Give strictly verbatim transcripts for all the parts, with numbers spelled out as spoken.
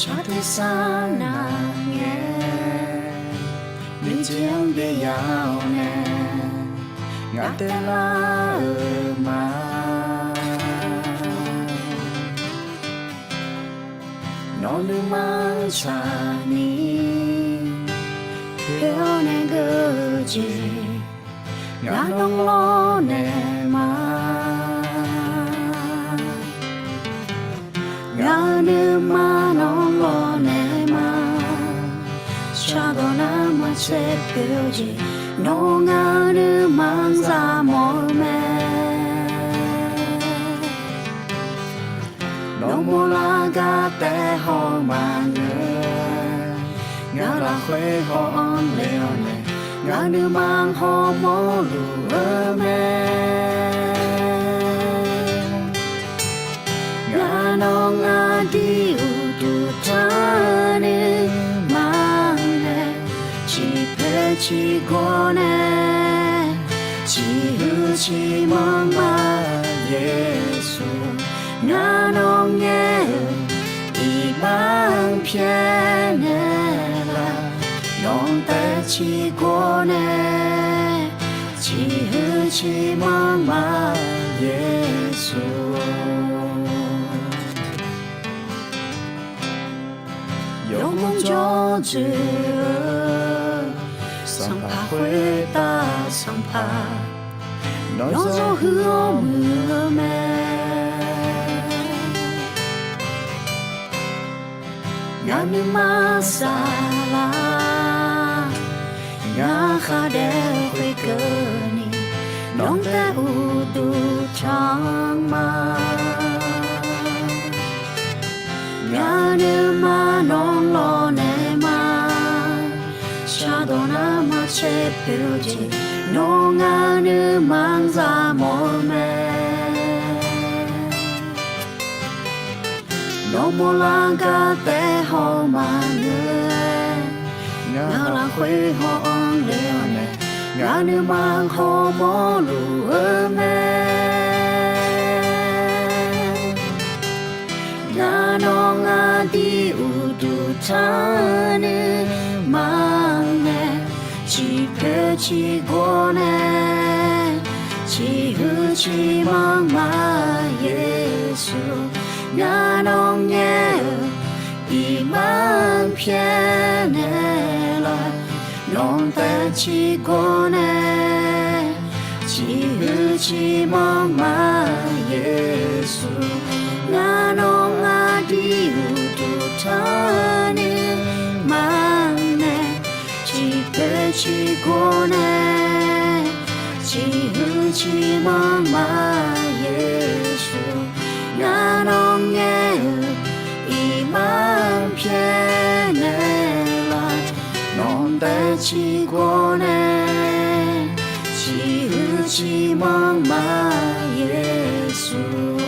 Shar tersar navngae, nuijeq-anr byav-awr nae, ngaq taev lar-euq ma. Nawr nuima-anr tsaqni, poer-awr nae geur-eu jeq, ngaq nawr lawrnaeq ma. Ngaq-euq nuima nawr lawrnaeq ma. Shardawq nar maqtser poer-eu jeq, nawr ngaq-euq nuima-anr za mawf-eu mae. Nawmaf lar gar taef haw maqngeur, ngaq lafkhoer haw-anr le-awr nae, ngaq nuima hawmawr luf-eu mae. Ngaq nawr ngaq dir uqduq tanr nuima nae, ciqpoeq ciqgawr nae, ciqhuiq ciqmanr ma Yeqsur. Ngaq nawr ngaer-euq iqbax pyaeqnaeq laf, nawq taev ciqgawr nae, ciqhuiq ciqmanr ma Yeqsur. Yawmuiq jawr dzoeq-eu Sanqpaq khoertav Sanqpaq, nawr zawr huiq-awr muiq-eu mae. Ngaq nuima saflar, ngaq khar daef khoerkeuvni, nawq taev uqduq tanr ma. Ngaq nuima nawr lawrnaeq ma. Shardawq nar maqtser poeq-eu jeq, nawr ngaq nuima-anr za mawf-eu mae. Nawmaf lar gar taef haw maqngeur, ngaq lafkhoer haw-anr le-awr nae, ngaq nuima hawmawr luf-eu mae. Ngaq nawr ngaq dir uqduq tanr nuima nae, ciqpoeq ciqgawr nae, ciqhuiq ciqmanr ma Yeqsur. Ngaq nawr ngaer-euq iqbax pyaeqnaeq laf, nawq taev ciqgawr nae, ciqhuiq ciqmanr ma Yeqsur. Ngaq nawr ngaq dir uqduq tanr nuima nae, ciqpoeq ciqgawr nae, ciqhuiq ciqmanr ma Yeqsur. Ngaq nawr ngaer-euq iqbax pyaeqnaeq laf, nawq taev ciqgawr nae, ciqhuiq ciqmanr ma Yeqsur.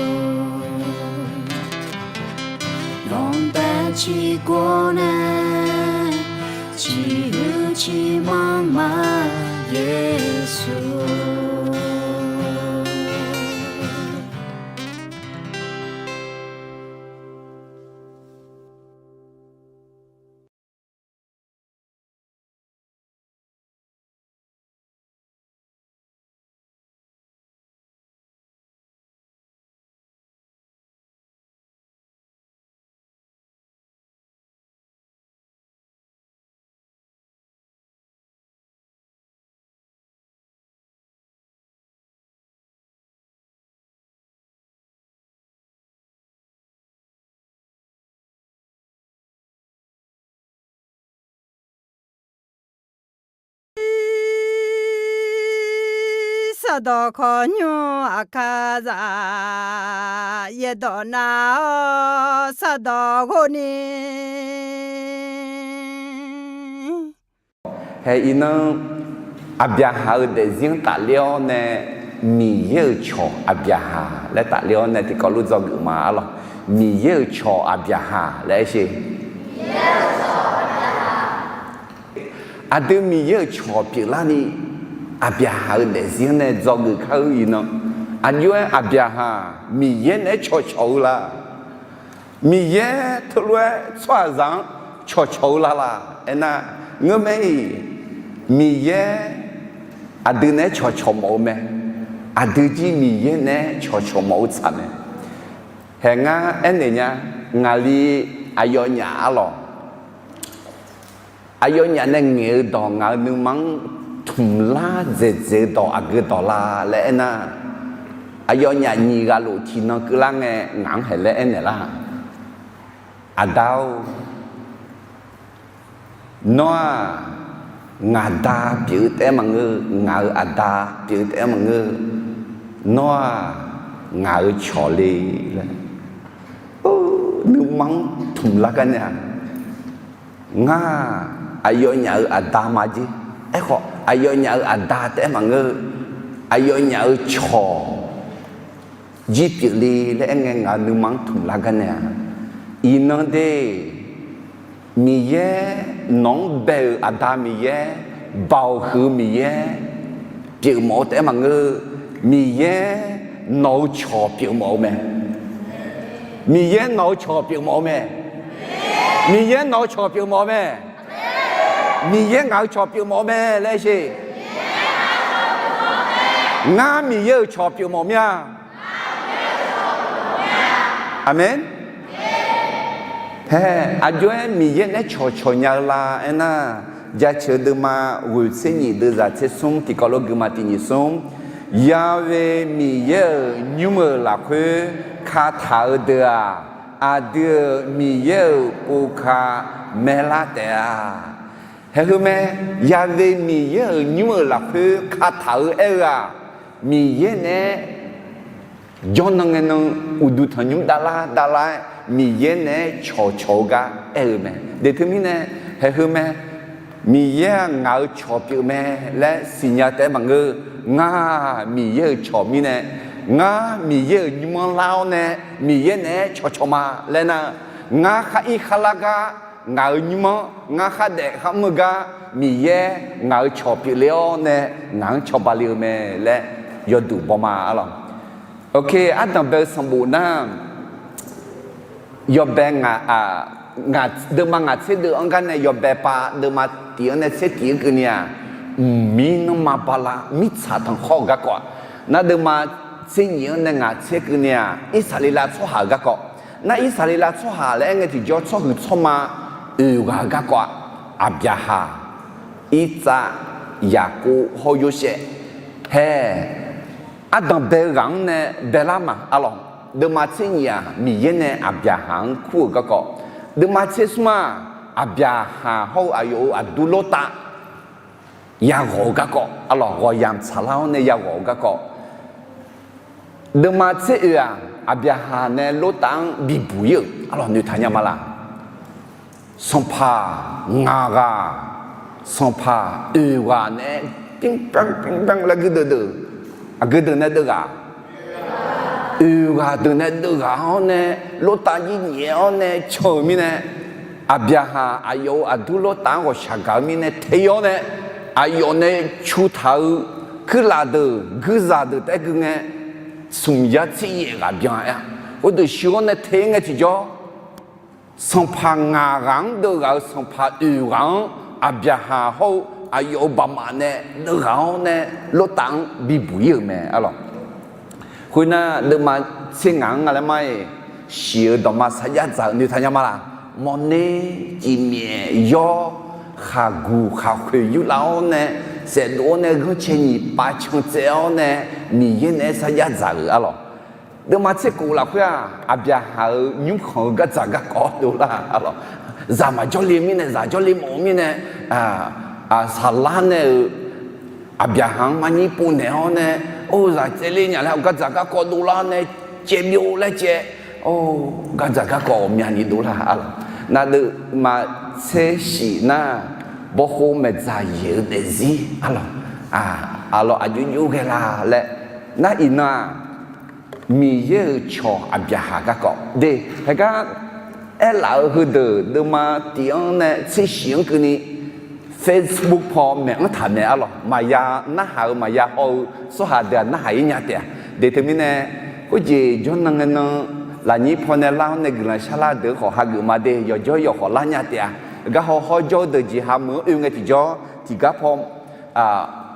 Nawq taev ciqgawr nae, ciqhuiq ciqmanr ma Yeqsur. Sardawq khawqnymr aqkar zaf, yaerdawq nar-awr sardawq ghofni. Hae iqnan, Aqbyaqhaq-euq daefzir-anr tafler-awr nae, Miqyaer-euq cawq Aqbyaqhaq laer tafler-awr nae tiqkawv lof dzawgeuf ma arlawq. Miqyaer-euq cawq Aqbyaqhaq laer aer sher. Aqdui Miqyaer-euq cawq pyeuflarni, Aqbyaqhaq-euq daefzir-anr nae dzawgeuf kar-eu iqnan, aqjox-aer Aqbyaqhaq Miqyaer naeq-aer cawqcawq-eu la? Miqyaer teulof-aer tsawrhaqzaq-anr cawqcawq-eu la laq aernar, ngeurmae-iq, Miqyaer aqdui naeq-aer cawqcawq mawf-eu mae. Aqdui jir Miqyaer naeq-aer cawqcawq mawf-eu tsaq mae. Hae ngar aernaeq nya, ngaqli aqyawfnyaf arlawq, aqyawfnyaf nae ngaeq-eu dawq ngaq-euq nuima-anr tmq lar dzaeqdzaeq-eu dawq aqgeu dawq la laer aernar, aqyawfnyaf nyiq ghaq lof tiqnan keuvlar ngae ngaq-anr haeq laer aernaeq lar. Aqda-or, nawr-aq, ngaq da pyeuf-eu taef-aer maqngeur, ngaq-euq aqda pyeuf-eu taef-aer maqngeur, nawr-aq, ngaq-euq cawq le laer nuima-anr tmq lar gar nae-aq, ngar-aq, aqyawfnyaf-euq aqda ma jer. Aerkhawf, aqyawfnyaf-euq aqda taef-aer maqngeur, aqyawfnyaf-euq cawq jir pyeufle laer aerngae ngaq-euq nuima-anr tmq lar gar nae-aq, iqnan de, Miqyaer nawq-anr bae-euq aqda Miqyaer, Baoq huiq-eu Miqyaer pyeufmawf-eu taef-aer maqngeur, Miqyaer nawq-eu cawq pyeufmawf-eu mae. Miqyaer nawq-eu cawq pyeufmawf-eu mae. Miqyaer nawq-eu cawq pyeufmawf-eu mae. Miqyaer ngaq-euq cawq pyeufmawf-eu mae laer sher. Ngar Miqyaer-euq cawq pyeufmawf mir-a. Aqmeq. Hae, aqjox-aer Miqyaer naeq-aer cawqcawq nya-eu la aernar, Jaceuq deuvma ghoeq tser nyiq deuvzaq tser smr tiqkawv lof geufma tiq nyiq smr, Ya'we Miqyaer-euq nymr-euq lafkhoer kataq-eu deuq-aq, aqdui-euq Miqyaer-euq pov ka maerlar taef-a. Haeq heu mae, Ya'we Miqyaer-euq nymr-euq lafkhoer kataq-eu aer-eu-aq, Miqyaer naeq-aer jawrnan ngae nan uqduq tanqnymr davlar davlar-aer Miqyaer naeq-aer cawqcawq-eu gar aer-eu mae. Deq teumirnae, haeq heu mae, Miqyaer-aq ngaq-euq cawq pyeuf mae laer siqnya taef-aer maqngeur, ngar Miqyaer-euq cawq mirnae, ngar Miqyaer-euq nymr-anr lar-awr nae Miqyaer naeq-aer cawqcawq ma laer nar, ngar khar ir khar lar gar, ngaq-euq nymr-anr ngar khar daef khar mr-eu gar, Miqyaer ngaq-euq cawq pyeufle-awr nae ngaq-anr cawba le-eu mae laer yawduq baw ma arlawq. Oke, ardanq bae-eu sanqbof nar, yawbae ngaq, deuvma ngaq tser deuv-anr gar nae yawbae pav deuvma tiq-anr nae tser tiq-anr keuvni-aq, mqmir nanrma bala mirtsaq tanqkhawr-eu garkawv-aq, nar deuvma tser nyiq-anr nae ngaq tser keuvni-aq, Irsaqleqlav tsawrhaq-euq garkawv. Nar Irsaqleqlav tsawrhaq laer aer ngae tiqjawr tsawrhuiq tsawrma oeq ghaq-eu garkawv-aq, Aqbyaqhaq, Irtsav, Yaqkov hawr Yorsaev. Hae, ardanq bae-eu ghaq-anr nae baelar ma arlawq. Deuvma tser nyiq-aq, Miqyaer nae Aqbyaqhaq-anr kur-euq garkawv. Deuvma tser smr-aq, Aqbyaqhaq hawr-eu aqyawf-euq aqdur Lortav yaghawq-eu garkawv arlawq, ghawqyamq tsaqlar-awr nae yaghawq-eu garkawv. Deuvma tser oeq-aq, Aqbyaqhaq nae Lortav-anr bibuq ir-euq arlawq, noeqtaq nya ma laq. Sanqpaq ngaq ghaq, sanqpaq oeq ghaq nae, ปิ้งปัง ปิ้งปัง laer gui deuq deuq, aqgeu deuq nae deuv ghaq, oeq ghaq deuq nae deuv ghaq-awr nae, Lortav jir nyaef-awr nae can-euq mirnae, Aqbyaqhaq aqyawf-euq aqdur Lortav-anr ghawqshaq gaq-eu mirnae te-ir-awr nae, aqyawf nae cu taq-eu kuirlaf deuq guirzaq deuq taef-aer gui ngae, smq yar tser yaef ghaq byan-a. Khoerdeuq shuir-awr nae te-ir ngae tiqjawr, sanqpaq ngaq ghaq-anr deuv ghaq-euq sanqpaq oeq ghaq-anr, Aqbyaqhaq hawr-eu aqyawf-euq baqmaf nae deuv ghaq-awr nae, Lortav-anr bibuq ir-euq mae arlawq. Khoernar, deuvma tser ngaq-anr nga laer mar-iq, shiq-eu dawqma sarjax dzaq-eu noeqtaq nya ma laq. Mawrner, cifmyaef, yawr, khaqguq khaqkhoeq yurlav-awr nae, saefdov-awr nae ghanrcae nyiq pav can tsaev-awr nae, Miqyaer naeq-aer sarjax dzaq-euq arlawq. Deuvma tser kof lafkhoer-aq, Aqbyaqhaq-euq nymrkhanq-eu gardzaq garkawv dovlar arlawq. Zaq maqjawr le mirnae, zaq jawr le mawf-eu mirnae, saqlar nae-euq Aqbyaqhaq-anr marnyir povnaeq-awr nae, or, zaq tsaevle nya laer, gardzaq garkawv dovlar nae, caev byov laer caev, or, gardzaq garkawv ghawqmyani dovlar arlawq. Nar deuvma tser shif nar, bawkhov maeqdzaq yaeq-eu daefzir arlawq, arlawq aqjox jox ghae la laer, nar iqnan-aq, Miqyaer-euq cawq Aqbyaqhaq garkawv de. Haegar aerlaf-eu heudeuq deuvma tiq-anr nae tser shif-anr keuvni Facebook paw maeq-anr taq maeq arlawq. Maqya narhaq-eu maqya haw-eu tsawrhaq deuq-aq narhaq-ir nya taef-a. De teumirnae, khoerjeq jawrnan ngae nan lafnyir paw nae lar-awr nae guiqlanq sharlar deuq-anr khawf hageuf ma de. Yawqjawr yawq khawf lar nya taef-a. Gar hawhaw jawr-eu deuq jeqha meuq-anr oe ngae tiqjawr tiqgar paw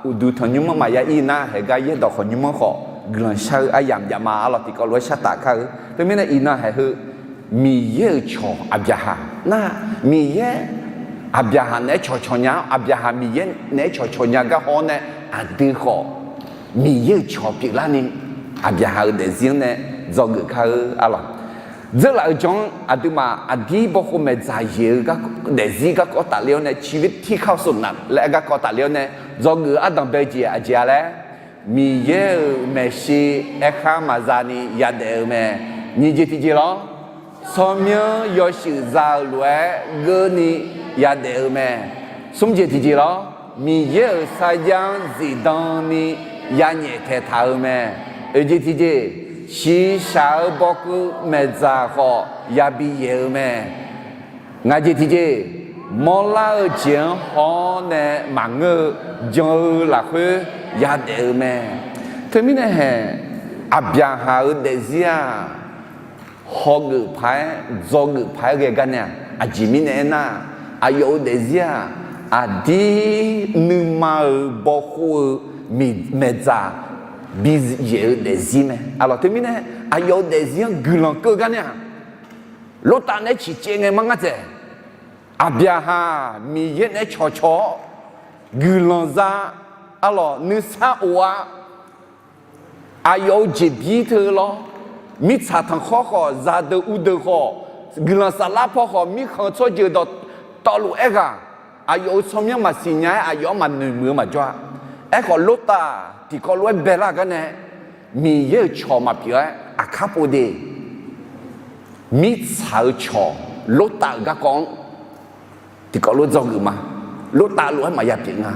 uqduq tanqnymr-anr maqya ir nar, haeqgar yaerdawq khawqnymr-anr khawf guiqlanq shar-eu aryamq jav ma. Arlawq tiqkawv lof-aer shar taf kar-eu. Teumirnae iqnan haeq heu Miqyaer-euq cawq Aqbyaqhaq nar, Miqyaer, Aqbyaqhaq naeq-aer cawqcawq nya-awr, Aqbyaqhaq Miqyaer naeq-aer cawqcawq nya gar haw-awr nae, aqdui khawf Miqyaer-euq cawq pyeuflarni Aqbyaqhaq-euq daefzir-anr nae dzawgeuf kar-eu. Arlawq dzeurlaf-eu jan-anr aqduimaf aqdir bawkhov maeqdzaq yaeq-eu daefzir garkawv tafler-awr nae, ciqbir tirkar-eu sofnaf laer garkawv tafler-awr nae dzawgeuf-eu ardanq bae-eu jeq aqjeq-a laer, Miqyaer-euq maeqshi aerkhar maqza ni yadaef-eu mae. Nyiq jeq tiqjeq lawr, tsawrmyanr yawshuif za-eu lof-aer geurni yadaef-eu mae. Smr jeq tiqjeq lawr, Miqyaer-euq sarjax-anr zifdan ni yanyaef taeqtaq-eu mae. Oeq jeq tiqjeq, shiqshaq-eu bawkuv maeqdzaq khawf yabi yaeq-eu mae. Ngaq jeq tiqjeq, mawrlar-eu jeq-anr haw-awr nae maqngeur-eu jan-eu lafkhoer yadaef-eu mae. Teumirnae haeq, Aqbyaqhaq-euq daefzir-aq, hawgeuf paq-aer dzawgeuf paq-aer ghae gar nae-aq, aqjeq mirnae aernar, aqyawf-euq daefzir-aq, aqdir nuima-euq bawkhov-eu maeqdzaq biyaeq-eu daefzir mae. Arlawq teumirnae aqyawf-euq daefzir-anr guiqlanq keuv gar nae-aq, Lortav naeq-aer ciqcaev ngae mar ngar dzaeq. Aqbyaqhaq Miqyaer naeq-aer cawqcawq-awr guiqlanq za. Arlawq nuisar of-a. Aqyawf-euq jeqbir teu lawr, mirtsaq tanqkhawr khawf, zaqdeuq uvdeuq khawf, guiqlanq saflar paw khawf, mirkhanq tsawrjeuq dawqtawvluf-aer ghaq, aqyawf-euq tsawrmyanr maqsiq nya-aer aqyawf-anr maqnoeq muiq-eu maqjawr-a. Aerkhawf Lortav tiqkawv lof-aer baelar gar nae, Miqyaer-euq cawq maqpyeuf-aer aqkar pov de. Mirtsaq-eu cawq Lortav-euq garkawv-anr tiqkawv lof dzawgeuf ma. Lortav lof-aer maqya pyeuf nga.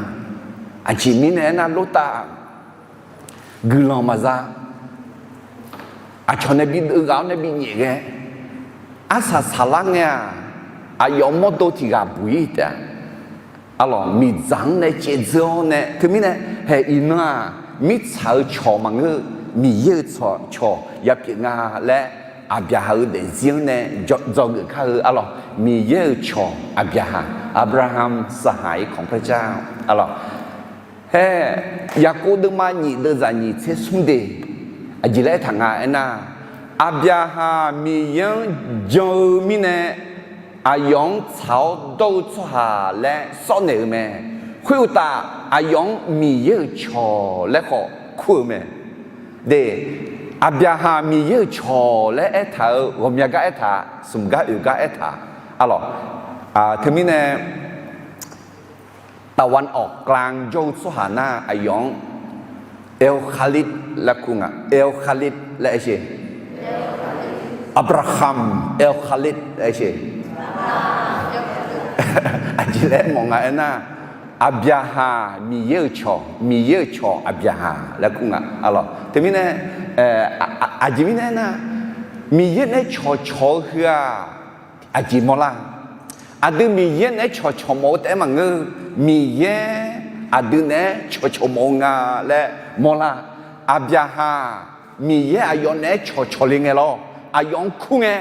Aqjeq mirnae aernar, Lortav guiqlanq maqza. Aqcawq nae bi deuv ghaq-awr nae bi nyaef ghae, arsaq saqlar ngae-aq, aqyawf mawrdo tiq ghaq buq-ir taef-a. Arlawq miqdzaq-anr nae caevdzeur-awr nae, teumirnae haeq iqnan-aq, mirtsaq-eu cawq maqngeur-eu, Miqyaer-euq cawq ya pyeuf nga laer Aqbyaqhaq-euq daefzir-anr nae dzawgeuf kar-eu. Arlawq Miqyaer-euq cawq Aqbyaqhaq, Abraham saqhaq-iq kanqpaer jar. Arlawq hae, Yaqkov deuvma nyiq deuvzaq nyiq tser smr de. Aqjeq laer aertaq nga aernar, Aqbyaqhaq Miqyaer-anr jan-eu mirnae aqyawf-anr tsaq-awr dawr-eu tsawrhaq laer sawrnaeq-eu mae. Khoeruqtaf aqyawf-anr Miqyaer-euq cawq laer khawf kur-eu mae. De, Aqbyaqhaq Miqyaer-euq cawq laer aertaq-eu ghawqmya gar aertaq, smq gar oeq gar aertaq. Arlawq, teumirnae ตะวันออกกลาง jawr-eu tsawrhaq nar aqyawf-anr El Khalid laer kur nga. El Khalid laer aer sher. Abraham El Khalid laer aer sher. Aqjeq laer mawf nga aernar, Aqbyaqhaq Miqyaer-euq cawq, Miqyaer-euq cawq Aqbyaqhaq laer kur nga. Arlawq teumirnae, aqjeq mirnae aernar, Miqyaer naeq-aer cawqcawq-eu heu-aq, aqjeq mawrlar. Aqdui Miqyaer naeq-aer cawqcawq mawf-eu taef-aer maqngeur. Miqyaer aqdui naeq-aer cawqcawq mawf-eu nga laer mawrlar. Aqbyaqhaq Miqyaer aqyawf naeq-aer cawqcawq le ngae lawr, aqyawf-anr kur ngae,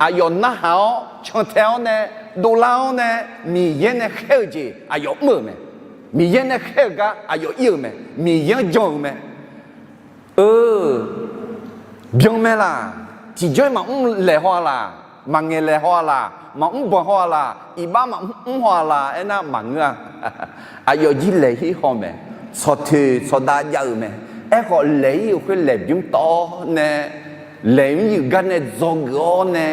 aqyawf narhaq-awr cantae-awr nae, dovlar-awr nae, Miqyaer nae khaer-eu jeq aqyawf mr-euq mae. Miqyaer nae khaer-eu gar aqyawf ir-euq mae. Miqyaer-anr jan-euq mae. Eu, byan mae laq. Tiqjawr-iq maqmr laeq haw-a laq. Maqngaeq laeq haw-a laq. Maqmr banq haw-a laq. Iqbax maqmr haw-a laq aernar maqngeur-a. Aqyawf jir laeq hir haw mae. Tsawqtoeq tsawqdav jav-euq mae. Aerkhawf laeq ir-euq khoer laeq bymr tawv-awr nae, laeq mr yuf gar nae dzawgeuf-awr nae,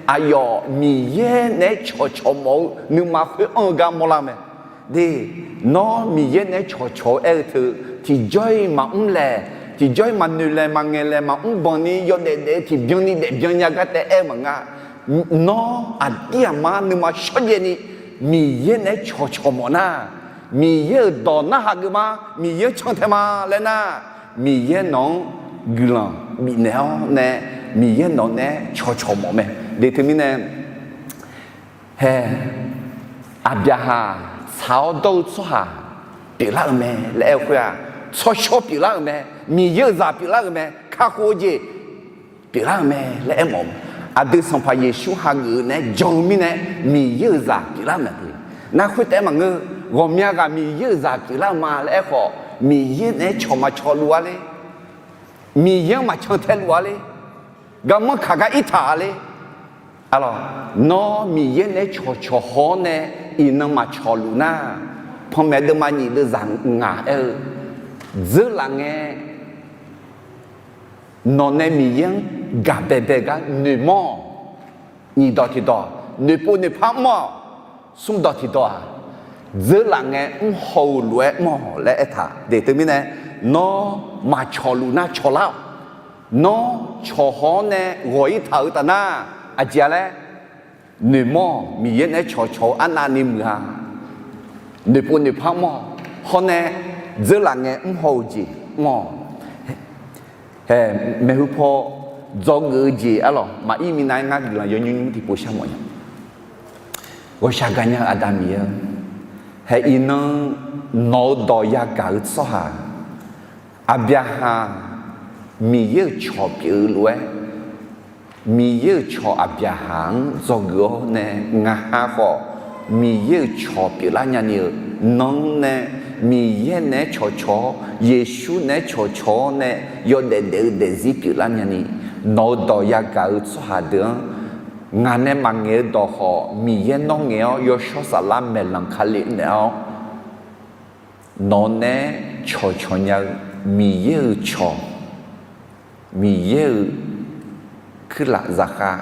aqyawf Miqyaer naeq-aer cawqcawq mawf-eu nuima khoer anr-eu gar mawrlar mae. De, nawr Miqyaer naeq-aer cawqcawq-eu aer-eu teu, tiqjawr-iq maqmr laeq, tiqjawr-iq maqnoeq laeq maqngaeq laeq maqmr banq ni yawdaef daef-eu tiqbyan ni daefbyan nya gar taef aer-eu maqnga. Nawr aqdir aqmar nuima shawrjaev ni Miqyaer naeq-aer cawqcawq mawf nar, Miqyaer-euq dawq narhaq geuf ma, Miqyaer-anr cantae ma laer nar, Miqyaer nawq-anr guiqlanq bifnaeq-awr nae, Miqyaer nawq naeq-aer cawqcawq mawf mae. De teumirnae, hae, Aqbyaqhaq tsaq-awr dawr-eu tsawrhaq pyeuflar-euq mae laer aer-eu khoer-aq, tsawrshawr pyeuflar-euq mae. Miqyaer-euq zaq pyeuflar-euq mae. Kakhof-eu jeq, pyeuflar-eu mae laer aermawf-eu. Aqdui Sanqpaq Yeqsur hageuf-eu nae jan-eu mirnae, Miqyaer-euq zaq pyeuflar-eu mae. Nar khoertaef-aer maqngeur, ghawqmya ghaq Miqyaer-euq zaq pyeuflar-eu ma laer aerkhawf, Miqyaer naeq-aer cawq maqcawq luf-a ler, Miqyaer-anr maqcan tae luf-a ler, garmanr kaq gar irtaq-a ler. Arlawq, nawr Miqyaer naeq-aer cawqcawq haw-awr nae iqnan maqcawq luf nar, panmaeq deuvma nyiq deuvzaq ngaq aer-eu, dzeurlaf ngae, nawq nae Miqyaer-anr gaq baebae gar noeqmawr-awq. Nyiq dawq tiqdawq, noeqpov noeqpar mr-awq. Smr dawq tiqdawq-aq, dzeurlaf ngae mr haw-eu lof-aer mr-awq laer aertaq. Deuq teumirnae, nawr maqcawq luf nar cawqlar-awq. Nawr cawqhaw-awr nae ghawq-ir taq-eu taf nar, aqjeq-a laer, noeqmawr-awq. Miqyaer naeq-aer cawqcawq-eu arnavni muiq-a. Noeqpov noeqpar mr-awq. Hawr nae dzeurlaf ngae mr haw-eu jeq mr-awq. Hae, maeqhu paw dzawgeuf-eu jeq arlawq, maqir minav-aer ngar guiqlanq yawnymr nymr tiqpov sharmawf nya. Ghawqshaq gaqnya-eu Aqda Miqyaer-eu, hae iqnan nawq-eu dawq yagaq-eu tsawrhaq, Aqbyaqhaq Miqyaer-euq cawq pyeuf-eu lof-aer, Miqyaer-euq cawq Aqbyaqhaq-anr dzawgeuf-awr nae, ngaq ha khawf Miqyaer-euq cawq pyeuflar nyani-euq, nan-anr nae Miqyaer naeq-aer cawqcawq-awr, Yeqsur naeq-aer cawqcawq-awr nae, yawdaef daef-eu daefzir pyeuflar nyani, nawq-eu dawq yagaq-eu tsawrhaq deuq-anr, ngaq nae maqngaeq-eu dawq khawf Miqyaer nawr ngaeq-awr, yawshawr saflar maeqlanq Kali naeq-awr, nawq naeq-aer cawqcawq nya-eu Miqyaer-euq cawq, Miqyaer-euq kuirlaf zaqkhav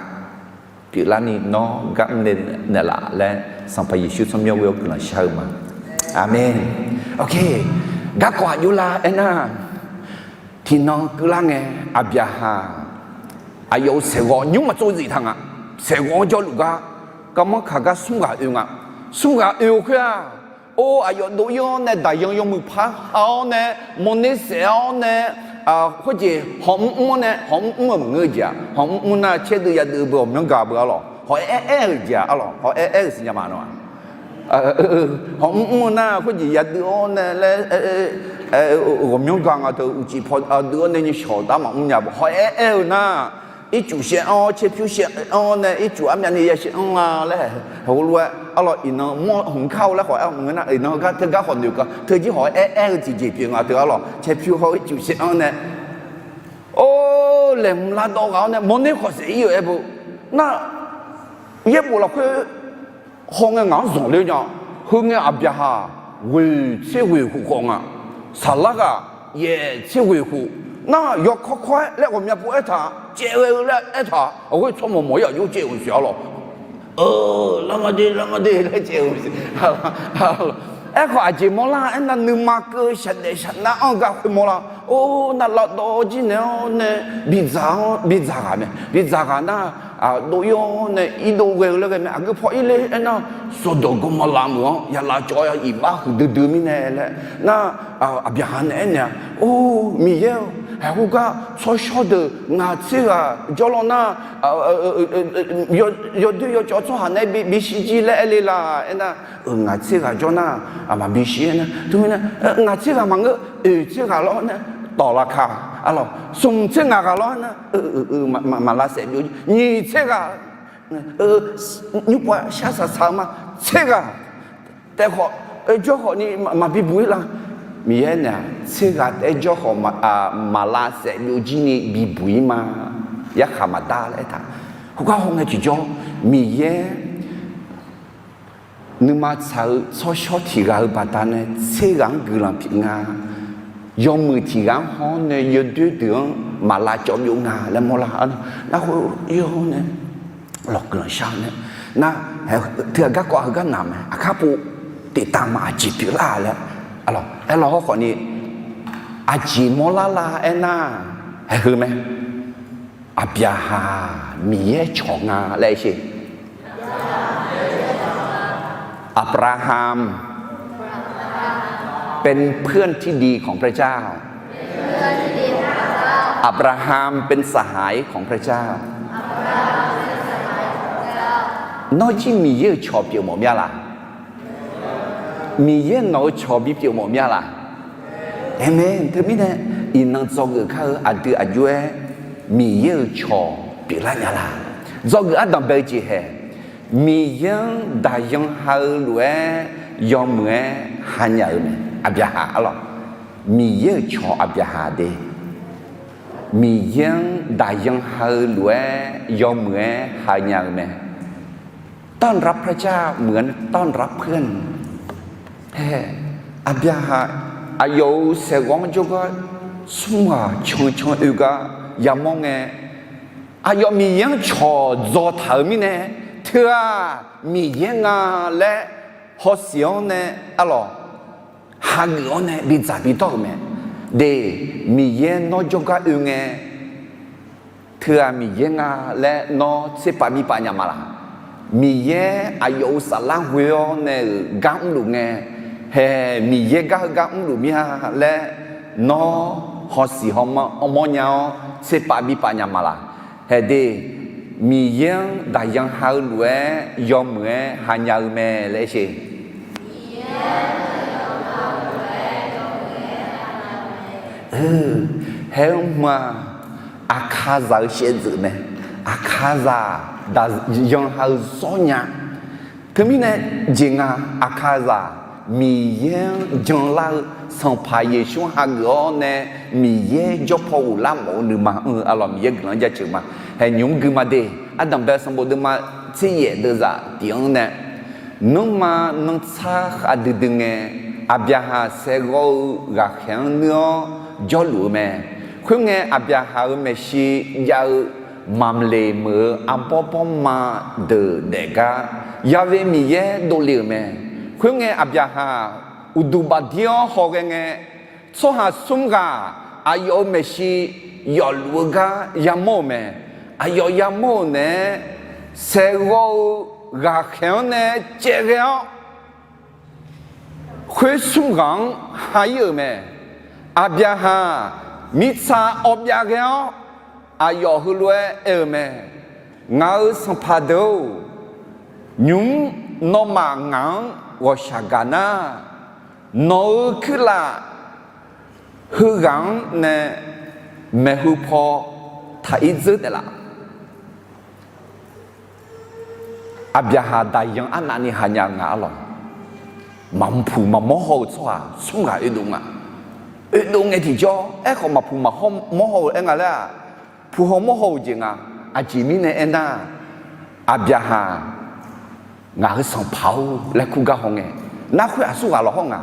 pyeuflarni nawr gar mrle naeqlaf laer, Sanqpaq Yeqsur tsawrmyanr ghoe-awr guiqlanq shar-eu ma. Aqmeq. Oke, garkawv aqjox lar aernar, tiqnan keuvlar ngae, Aqbyaqhaq aqyawf-euq saeqghawv nymr maq tsov zif taq nga. Saeqghawv-anr jawrluf gar, garmanr kaq gar smr ghaq oe nga. Smr ghaq oe-eu khoer-aq, or, aqyawf dov-ir-awr nae daqyan yawmuiq par ha-awr nae, mawrner saef-awr nae, khoerjeq hawmr mr-awr nae, hawmr mr-eu maqngeur-eu jeq-aq, hawmr mr nar caerdeuv yadeuv beu ghawqmyanr gaq beu arlawq, hawq-aer aer-aer-euq jeq-aq arlawq, hawq-aer aer-euq siqnya ma nawr-aq. Hawmr mr-eu nar khoerjeq yadeuv-awr nae laer, ghawqmyanr gaq nga teu uqcif paw deuv-awr nae nymrshawq dar maqmr nya beu hawq-aer aer-eu nar, ircuf shaev-anr, caerpyur shaev-anr nae ircuf armyavni ya shaev-anr nga laer, heulof-aer arlawq iqnan mawr hmq kar-eu laer khawf-aer maqngeur nar, iqnan heugar teugar khawf noeq ka teujir hawq-aer aer-eu tiqjeq pyeuf nga teu arlawq caerpyur hawr ircuf shaev-anr nae, or, laeqhmq lavdawv ghaq-awr nae mawrner khawf saef-ir-euq aer beu nar, yaerbof lafkhoer hawngae ngaq-anr zanqler nya. Heungae Aqbyaqhaq ghoeq tser ghoeq khof khawf nga. Saqlar ghaq yaef tser ghoeq khof. Nar yawkawr kawr-aer laer ghawqmya pov-aer taq, caev ghae-eu laer aertaq, aqghoer tsawrmawq mawq-ir aqjox caev-euq siq arlawq. Lavmaqde lavmaqde laer caev-euq siq. Aerkhawf aqjeq mawrlar aernar, nuima keuv shaqdaef shaqnar-anr gar khoermawr lar. Or, nar lavdawv jir naeq-awr nae bidzaq-anr bidzaq ghaq mae. Bidzaq ghaq nar, dov-ir-awr nae irdov ghae-eu laer ghae mae. Aqgeu paw irler aernar, sawqdawq gawrmawr lavmeuq-anr ya lavcawv-a iqbax huiqdui dui mirnae laer nar, Aqbyaqhaq nae aernaeq-a, Or, Miqyaer-or, haeqkhoergar tsawrshawr deuq ngaq tser ghaq jawr law nar, yawdoer yawcawv tsawrhaq nae bisiq jir laer aer le la aernar, ngaq tser ghaq jawr nar, maqbisiq aernar, teumirnae ngaq tser ghaq maqngeur, oeq tser ghaq lawr nar, tawq lavka, arlawq smq tser ngaq ghaq lawr nar, maqlavsaef byov, nyiq tser ghaq, nymrpov shar saqsaq-eu ma, tser ghaq taef khawf, jawr khawf ni maqbi buq-ir la. Miqyaer nae-aq, tser ghaq taef-aer jawr khawf maqlavsaef byovjir ni bibuq-ir ma. Yarkhaq maqdar laer aertaq. Khoergar hawngae tiqjawr, Miqyaer nuima tsaq-eu tsawrshawr tiq ghaq-eu baqdanae tser ghaq-anr guiqlanq pyeuf nga. Yawmuiq tiq ghaq-anr haw-awr nae yawdoer deuq-anr maqlavcawv byov nga laer mawrlar. Nar khoer-awr nae lawq guiqlanq shar-eu nae, nar, teughaq garkawv heugar naq mae, aqkar pov, tiqtav ma aqjeq pyeuflar laer, aerlawq hawrkhawf ni, aqjeq mawrlar la aernar, haeq heu mae, Aqbyaqhaq Miqyaer cawq nga laer sher. อับราฮัม เป็นเพื่อนที่ดีของพระเจ้า อับราฮัมเป็นสหายของพระเจ้า Nawr jir Miqyaer-euq cawq pyeuf mawf mya laq? Miqyaer nawq-eu cawq bipyeuf mawf mya laq? Aqmeq. Teumirnae iqnan dzawgeuf kar-eu aqdui aqjox-aer Miqyaer-euq cawq pyeuflar nya la? Dzawgeuf ardanq bae-eu jeq hae, Miqyaer-anr daqyan ha-eu lof-aer yawmuiq-aer hanya-euq mae. Aqbyaqhaq arlawq, Miqyaer-euq cawq Aqbyaqhaq de, Miqyaer-anr daqyan ha-eu lof-aer yawmuiq-aer hanya-eu mae. ต้อนรับพระเจ้า เหมือนต้อนรับเพื่อน hae, Aqbyaqhaq aqyawf-euq saeqghawv-anr jawrgar smr ghaq cancan oe gar yamawr ngae, aqyawf Miqyaer-anr cawq dzaw taq-euq mirnae, teu-aq Miqyaer nga laer hawsiq-awr nae arlawq, hageuf-awr nae bidzaq bidawr-euq mae. De, Miqyaer nawr jawrgar oe ngae, teu-aq Miqyaer nga laer nawr tserpav bipaf nya ma laq? Miqyaer aqyawf-euq saflar ghoe-awr nae-euq gar mrluf ngae, hae, Miqyaer gar heugar mrluf mir-a laer nawr hawsiq hawmawr nya-awr tserpav bipaf nya ma laq? Hae de, Miqyaer-anr daqyan ha-eu lof-aer yawmuiq-aer hanya-eu mae laer sher. Hae-eu mq-aq, Aqkaqzaq-eu shaevdzeuf mae. Aqkaqzaq daqyan ha-eu zawr nya. Teumirnae jeq nga, Aqkaqzaq Miqyaer-anr janlar-eu Sanqpaq Yeqsur-anr hageuf-awr nae Miqyaer jawr paw ghoflar mawf-eu nuima anr-eu arlawq Miqyaer guiqlanq-anr jaceuq ma. Hae, nymq-mr gui ma de, ardanq bae sanqbof deuvma tser yaef deuvzaq tiq-anr nae, nanrma nanrtsar khavdui dui ngae, Aqbyaqhaq saeqghawv-eu ghaqkhaeq-anr nuir-awr jawrluf-eu mae. Khoerngae, Aqbyaqhaq-euq maeqshi jav-eu maqmqleq meuq-eu arbawr bawrma deuq daef gar, Ya'we Miqyaer dovle-euq mae. Khoerngae, Aqbyaqhaq uqduq bafdir-awr hawghae ngae, tsawrhaq smr ghaq aqyawf-euq maeqshi yawfluf-eu gar yamawr-euq mae. Aqyawf yamawr-euq naeq-aer, saeqghawv-eu ghaqkhaeq-anr nae caevghae-awr, khoer smr ghaq-anr ha-ir-euq mae. Aqbyaqhaq mirtsaq awv byav ghae-awr, aqyawf heulof-aer aer-eu mae. Ngaq-euq sanqpaq deuq-or, nymq-mr nawmaf ngaq-anr ghawqshaq gaq nar, nawq-euq kuirlaf heughaq-anr nae maeqhu paw taq-ir dzeur taef laf. Aqbyaqhaq daqyan arnavni hanya nga arlawq. Maqpuq maqmawr haw-eu tsawrhaq smr ghaq oedov nga. Oedov ngae tiqjawr, aerkhawf maqpuq maqmawr haw-eu aer nga laer-aq, puq haw mawr haw-euq jeq nga. Aqjeq mirnae aernar, Aqbyaqhaq ngaq-euq sanqpaq-or laer kur gar haw ngae, nar khoer aqsur ghaq lawq hawr nga.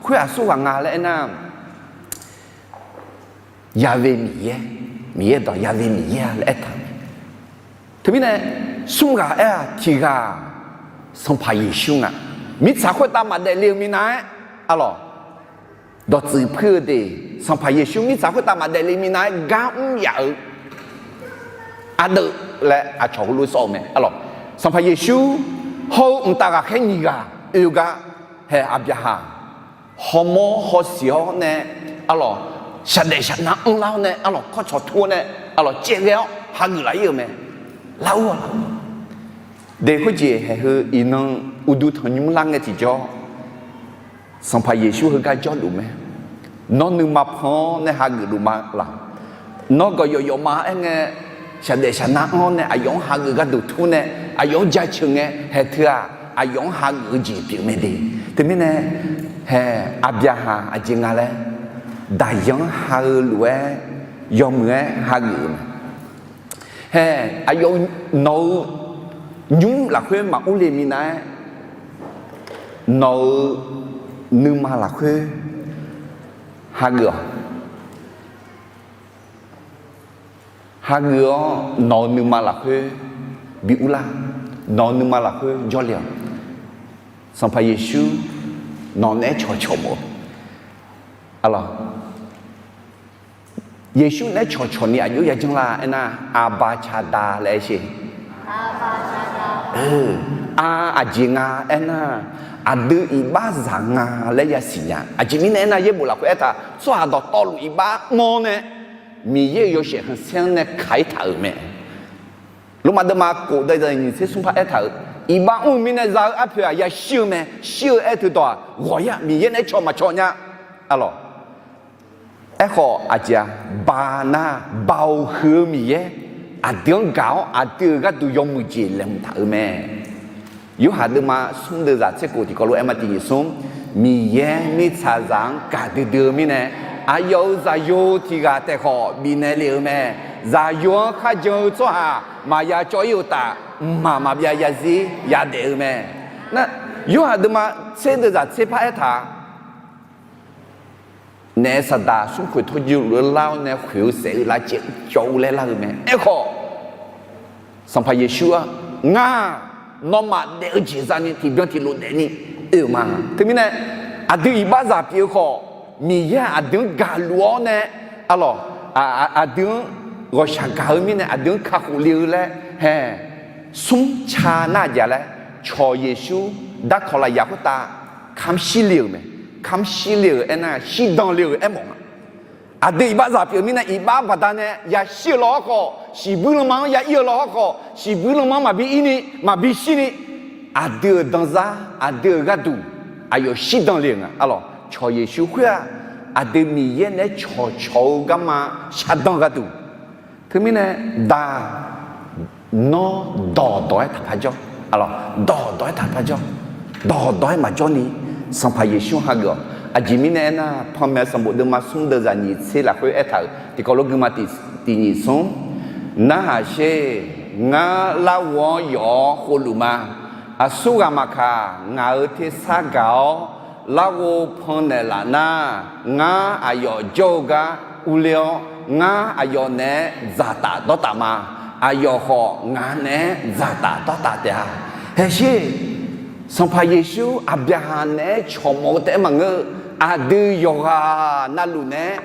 Khoer aqsur ghaq nga laer aernar, Ya'we Miqyaer, Miqyaer dawq Ya'we Miqyaer-a laer aertaq-eu. Teumirnae, smr ghaq aer-aq tiq ghaq Sanqpaq Yeqsur nga. Mirtsaq khoertav maqdaefle-eu minav-aer, arlawq, dawqtsuif puir-eu de, Sanqpaq Yeqsur mirtsaq khoertav maqdaefle minav-aer gar mr yaf-eu ardeuv laer aqcawq heulof sawr-eu mae, arlawq. Sanqpaq Yeqsur hawr-eu mqtav ghaqkhaer nyiq ghaq oe-eu gar, hae, Aqbyaqhaq hawmawr hawsiq-awr nae, arlawq, shaqdaef shaqnav anrlar-awr nae, arlawq, kawrcawq tur-awr nae, arlawq, caevghae-awr hageuf laf-ir-euq mae. Lar-ur-awq, lar-ur. De khoerjeq haeq heu iqnan uqduq tanqnymr lar ngae tiqjawr, Sanqpaq Yeqsur heugar jawrluf mae. Nawr nuima pan-awr nae hageuf luf ma laq? Nawr gawqyawf yawf ma aer ngae, shaqdaef shaqnav anr-awr nae aqyawf-anr hageuf gharduq tur nae, aqyawf-anr jaceuq ngae, haeq teu-aq, aqyawf-anr hageuf-eu jeq pyeuf mae de. Teumirnae, haeq, Aqbyaqhaq aqjeq nga laer, daqyan-anr ha-eu lof-aer, yawmuiq-aer hageuf-euq mae. Haeq, aqyawf nawq-eu nymr lafkhoer maqur le minav-aer, nawq-euq nuima lafkhoer hageuf-awq. Hageuf-awr nawq-euq nuima lafkhoer bi urlar. Nawq-euq nuima lafkhoer jawrle-awq. Sanqpaq Yeqsur nawq naeq-aer cawqcawq mawf-eu, arlawq, Yeqsur naeq-aer cawqcawq ni aqjox yajanr la aernar, Aqba Caqda laer aer sher. Ar, aqjeq nga aernar, aqdui iqbaxzaq nga laer yasiq nya. Aqjeq mirnae aernar, yaerbof lafkhoer aertaq, tsawrhaq dawqtawvluf iqbax mr-awr nae, Miqyaer-euq yawshaef khanqsaer-anr nae kaq-ir taq-euq mae. Lormav deuvma kof dav nyiq tser smr par aertaq-euq, iqbax mr-eu mirnae za-eu arpoeq-aq yashir-eu mae. Shir-eu aer teu dawq-aq, ghawq-ir-aq, Miqyaer naeq-aer cawq maqcawq nya, arlawq. Aerkhawf aqjeq-a, Baq nar, Baoq huiq-eu Miqyaer aqdui-anr gaq-awr, aqdui-euq gharduq yawmuiq jeq laeqhmq taq-euq mae. Yorhaq deuvma smr deuvzaq tser khof tiqkawv lof-aer ma tiq nyiq smr, Miqyaer mirtsaqzaq-anr gaqdui dui-eu mirnae, aqyawf-euq Zaqyo tiq ghaq taef khawf bifnaeq lef-euq mae. Zaqyo-anr kharjan-eu tsawrhaq maqya cawv-ir uqtaf, mqmaq maqbyav zarzir yadaef-eu mae. Nar, Yorhaq deuvma tser deuvzaq tser par aertaq-a, Naef saqdaq smrkhoeq tawrjeuq luf-aer lar-awr nae khoeq-eu saef-eu lavcaev cawv-eu laer lar-eu mae. Aerkhawf, Sanqpaq Yeqsur-aq, Ngar-aq, nawmaf daef-eu jeq zani tiqbyan tiqlof daefni oe-euq ma. Teumirnae, aqdui iqbaxzaq pyeuf-eu khawf, Miqyaer-aq aqdui-anr gaqluf-awr nae, arlawq, aqdui-anr ghawqshaq gaq-eu mirnae aqdui-anr kakhof le-eu laer hae, smr ca nar aqjeq laer, cawq Yeqsur darkawq lafyaq khoertav kamq shir le-euq mae. Kamq shir le-euq aernar, shirdan le-euq aermawf nga. Aqdui iqbaxzaq pyeuf-eu mirnae, iqbax baqdanae yashir-eu law hawrkhawf, shiqbuir lanma-anr ya ir-eu law hawrkhawf, shiqbuir lanma-anr maqbi irni, maqbi shirni, aqdui-euq danzar, aqdui-euq gharduq aqyawf shirdan le-euq nga. Arlawq, cawq Yeqsur khoer-aq, aqdui Miqyaer naeq-aer cawqcawq-eu garma shardan gharduq. Teumirnae, daq, nawr dawqdawq-aer taqpar jawr. Arlawq, dawqdawq-aer taqpar jawr. Dawqdawq-aer maqjawr ni, Sanqpaq Yeqsur hageuf-awq. Aqjeq mirnae aernar, Panmaeq sanqbof deuvma smr deuvzaq nyiq tser lafkhoer aertaq-euq tiqkawv lof guima tiq, tiq nyiq smr, Narhaq sher, ngar larghov-anr yawf-awr khovluf ma. Aqsurghaq maqkaq, ngaq-euq tersar gaq-awr larghov pannaeq laf nar, ngar aqyawf jawr-eu gar urler-awr, ngar aqyawf naeq-aer dzaqtaf dawrtaf ma. Aqyawf khawf ngaq naeq-aer dzaqtaf dawrtaf taef-a. Haeq sher, Sanqpaq Yeqsur Aqbyaqhaq naeq-aer cawqmawf-eu taef-aer maqngeur-eu, aqdui yawqghaq navluf naeq-aer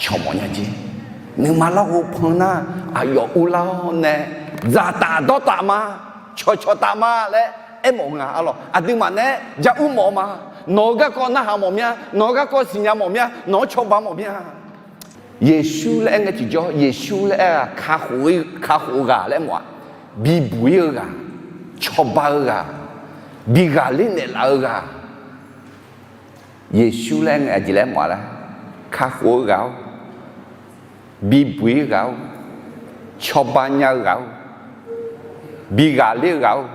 cawqmawf nya jer. Nuima larghov pan nar, aqyawf urlar-awr nae dzaqtaf dawrtaf ma, cawqcawq taf ma laer aermawf nga. Arlawq, aqduimaf naeq-aer ja ur mawf-eu ma. Nawq-euq garkawv narhaq mawf mya, nawq-euq garkawv siqnya mawf mya, nawq-anr cawba mawf mya. Yeqsur laer aer ngae tiqjawr, Yeqsur laer aer-aq, kakhof-eu ghaq laer aermawf-aq, bibuq-ir-eu ghaq, cawba-eu ghaq, bi ghaqler naeqlaf-eu ghaq. Yeqsur laer aer ngae aqjeq laer aermawf-a laer, kakhof-eu ghaq-or, bibuq-ir ghaq-or, cawba nya-eu ghaq-or, bi ghaqler-eu ghaq-or,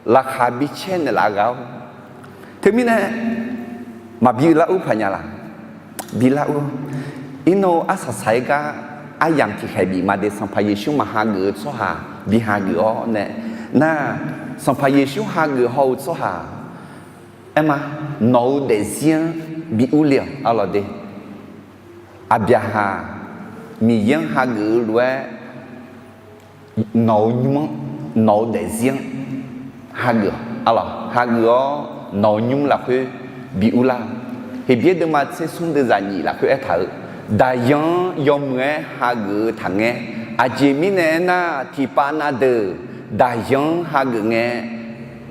laqkhaq bi caer naeqlaf-eu ghaq-or. Teumirnae, maqbi lar ur paq nya laq? Bi lar ur. Irnan-eu arsaq saq-aer gar aryamq tiqkhaeq bif ma de, Sanqpaq Yeqsur maqhageuf-eu tsawrhaq bi hageuf-awr nae, nar, Sanqpaq Yeqsur hageuf haw-eu tsawrhaq, aer ma, nawq-eu daefzir-anr bi urle-awq. Arlawq de, Aqbyaqhaq Miqyaer-anr hageuf-eu lof-aer, nawq-eu nymr-anr, nawq-eu daefzir-anr hageuf, arlawq, hageuf-awr nawq-eu nymr lafkhoer bi urlar-eu. Heqbyaer deuvma tser smr deuvzaq nyiq lafkhoer aertaq-euq, daqyan-anr yawmuiq-aer hageuf-eu taqngaer. Aqjeq mirnae aernar, tiqpav na deuq daqyan-anr hageuf ngae,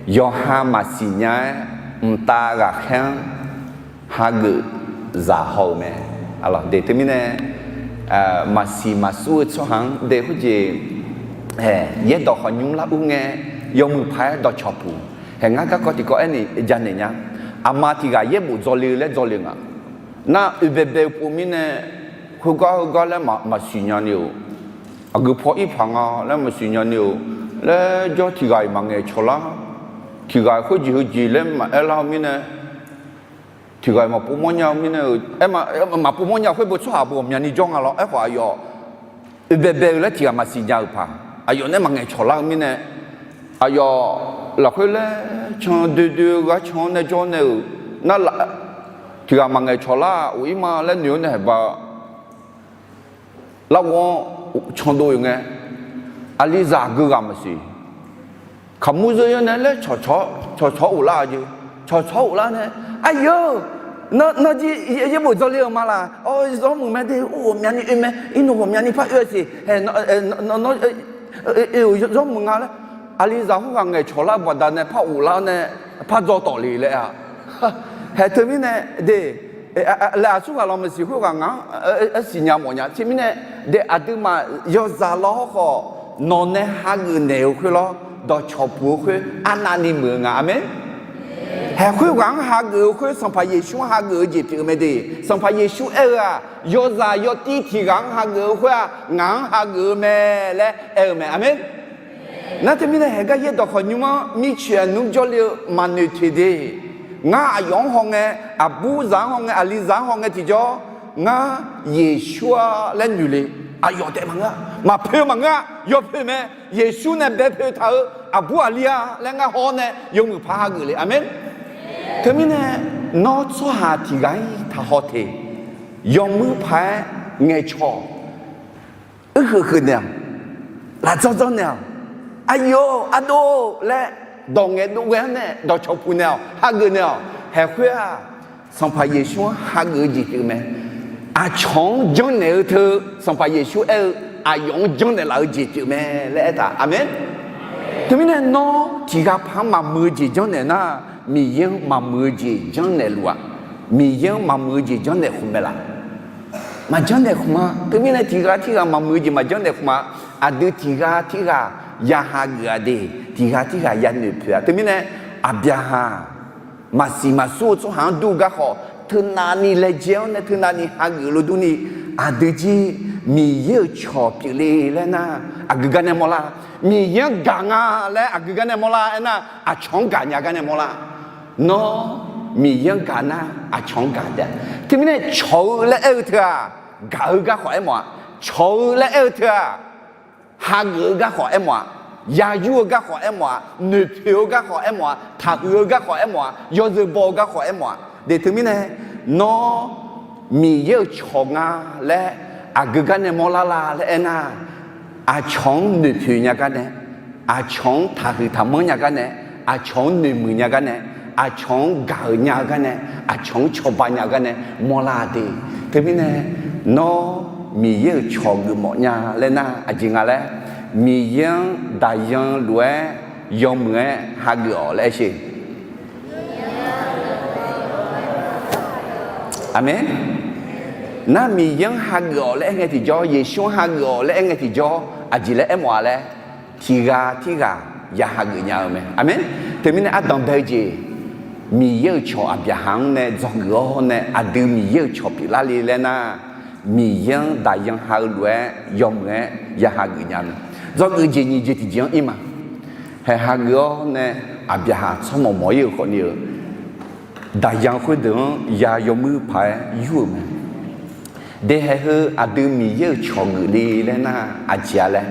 yawqha maqsiq nya-aer mqtav ghaqkhaer-anr hageuf zaq haw-euq mae. Arlawq de, teumirnae, maqsiq maqsur-eu tsawrhaq-anr de khoerjeq, yaerdawq khawf nymr lar ur ngae, yawmuiq paq-aer dawqcawq puq. Hae, ngar garkawv tiqkawv aerni janaeq nya. Aqma tiq ghaq yaerbof dzawle-eu laer dzawle-eu nga. Nar, oebaebae-eu pov mirnae, heugar heugar laer maqsiq nya ni-euq, aqgeu paw ir paq nga laer maqsiq nya ni-euq laer jawr, tiq ghaq-iq maqngaeq cawq lar, tiq ghaq khoerjeq heujeq laer maqaer lar-eu mirnae, tiq ghaq-iq maqpov mawr nya-eu mirnae, aer, maqpov mawr nya-eu khoer beu tsawrhaq beu ghawqmyani jawr nga lawr. Aerkhawf aqyawf oebaebae-eu laer tiq ghaq maqsiq nya-euq paq, aqyawf nae maqngaeq cawq lar-eu mirnae, aqyawf lafkhoer laer can doe doe-eu ghaq can-awr nae jawr nae-euq nar, tiq ghaq maqngaeq cawq lar of ir ma laer noeq-awr nae haeq ba larghov-anr candov-euq ngae, aqlizaq geughaq maqsiq. Kaqmur zeur yar nae laer cawqcawq-awr of lar-a jeq. Cawqcawq-awr of lar nae, aqyawf, nawr jir yaerbof dzawle-euq ma laq? Awr, zawrmuiq mae de, ghawqmyani oe mae, irnov ghawqmyani par oe-a siq, hae, nawr, zawrmuiq nga laer, aqlizaq khoerghaq ngaeqcawq lar-eu baqdanae par of lar nae, par dzaw tawf le laer-a. Hae, teumirnae de, laer aqsurghaq lawq maqsiq khoerghaq ngaq-anr arsiq nya mawf nya. Teumirnae de, aqduimaf yawzaq lawr hawrkhawf, nawq nae hageuf naeq-eu khoer lawr, dawqcawq puq-eu khoer arnavni muiq-eu nga. Aqmeq. Haeqkhoer ghaq-anr hageuf-eu khoer Sanqpaq Yeqsur-anr hageuf-eu jeq pyeuf-eu mae de. Sanqpaq Yeqsur aer-eu-aq, yawzaq yawtir tiq ghaq-anr hageuf-eu khoer-aq, ngaq-anr hageuf-eu mae laer aer-eu mae. Aqmeq. Nar teumirnae haeqgar yaerdawq khawf nymr-anr mircoeq aqnmr jawrle-eu maqnoeq toeq de. Ngar aqyawf-anr hawngae, aqburzaq-anr hawngae, aqlizaq-anr hawngae tiqjawr, ngar Yeqsur-a laer noeq le. Aqyawf taef maqngeur-a, maqpoeq maqngeur-a, yawpoeq mae. Yeqsur nae baepoeq taq-eu aqbur aqli-a laer ngar haw-awr nae yawmuiq paq hageuf le. Aqmeq. Teumirnae nawr tsawrhaq tiq ghaq-ir taqhaw te. Yawmuiq paq-aer ngaeqcawq uirheuq heuq naeq-awq, lafdzanr dzanr naeq-awq, aqyawf ardov laer dawq ngaeqdov ghae-anr nae dawqcawq puq naeq-awq, hageuf naeq-awq. Haeqkhoer-aq, Sanqpaq Yeqsur-anr hageuf-eu jeq pyeuf mae. Aqcawq-anr janrnaeq-eu teu Sanqpaq Yeqsur aer-eu aqyawf-anr janrnaeq laf-eu jeq pyeuf mae laer aertaq. Aqmeq. Teumirnae nawr tiq ghaq paq-anr maqmuiq-eu jeq janrnaeq nar, Miqyaer-anr maqmuiq-eu jeq janrnaeq luf-aq, Miqyaer-anr maqmuiq-eu jeq janrnaeq khmq mae laf? Maqjanrnaeq khmq-a. Teumirnae tiq ghaq tirghaq maqmuiq-eu jeq maqjanrnaeq khmq-a. Aqdui tiq ghaq tirghaq ya hageuf-a de, tiq ghaq tirghaq ya noeqpoeq-a. Teumirnae Aqbyaqhaq maqsiq maqsur-eu tsawrhaq-anr dur-eu garkhawf, teunavni laejae-awr nae teunavni hageuf lof durni, aqdui jir Miqyaer-euq cawq pyeufle laer nar, aqgeu gar nae mawrlar. Miqyaer-anr gaq nga laer aqgeu gar nae mawrlar. Aernar, aqcawq-anr gaq nya gar nae mawrlar. Nawr Miqyaer-anr gaq nar, aqcawq-anr gaq taef-a. Teumirnae cawq-eu laer aer-eu teu-aq, gaq-eu garkhawf aermawf-a. Cawq-eu laer aer-eu teu-aq, hageuf-eu garkhawf aermawf-a. Yayur-eu garkhawf aermawf-a. Noeqpoeq-eu garkhawf aermawf-a. Taqhuiq-eu garkhawf aermawf-a. Yawzeu baw-eu garkhawf aermawf-a. De teumirnae, nawr Miqyaer-euq cawq nga laer aqgeu gar nae mawrlar la laer aernar, aqcawq-anr noeqpoeq nya gar nae, aqcawq-anr taqhuiq taqmanr nya gar nae, aqcawq-anr noeqmuiq nya gar nae, aqcawq-anr gaq-euq nya-eu gar nae, aqcawq-anr cawba nya-eu gar nae mawrlar de. Teumirnae, nawr Miqyaer-euq cawq geufmawf nya laer nar aqjeq nga laer, Miqyaer-anr daqyan lof-aer yawmuiq-aer hageuf-awq laer aer sher. Aqmeq. Nar Miqyaer-anr hageuf-awq laer aer ngae tiqjawr, Yeqsur-anr hageuf-awq laer aer ngae tiqjawr, aqjeq laer aermawf-a laer, tiq ghaq tirghaq ya hageuf nya-eu mae. Aqmeq. Teumirnae ardanq bae-eu jeq, Miqyaer-euq cawq Aqbyaqhaq-anr nae dzawgeuf-awr nae aqdui Miqyaer-euq cawq pyeuflar le laer nar, Miqyaer-anr daqyan ha-eu lof-aer yawmuiq-aer ya hageuf nya mae. Dzawgeuf-eu jeq nyiq jeq tiqjeq-anr ir ma. Haeq hageuf-awr nae Aqbyaqhaq tsawrmawq mawq-ir-euq khawfni-eu daqyan khoerdeuq-anr ya yawmuiq paq-aer yur-euq mae. Dehaeq heu aqdui Miqyaer-euq cawq geuf le laer nar aqjeq-a laer,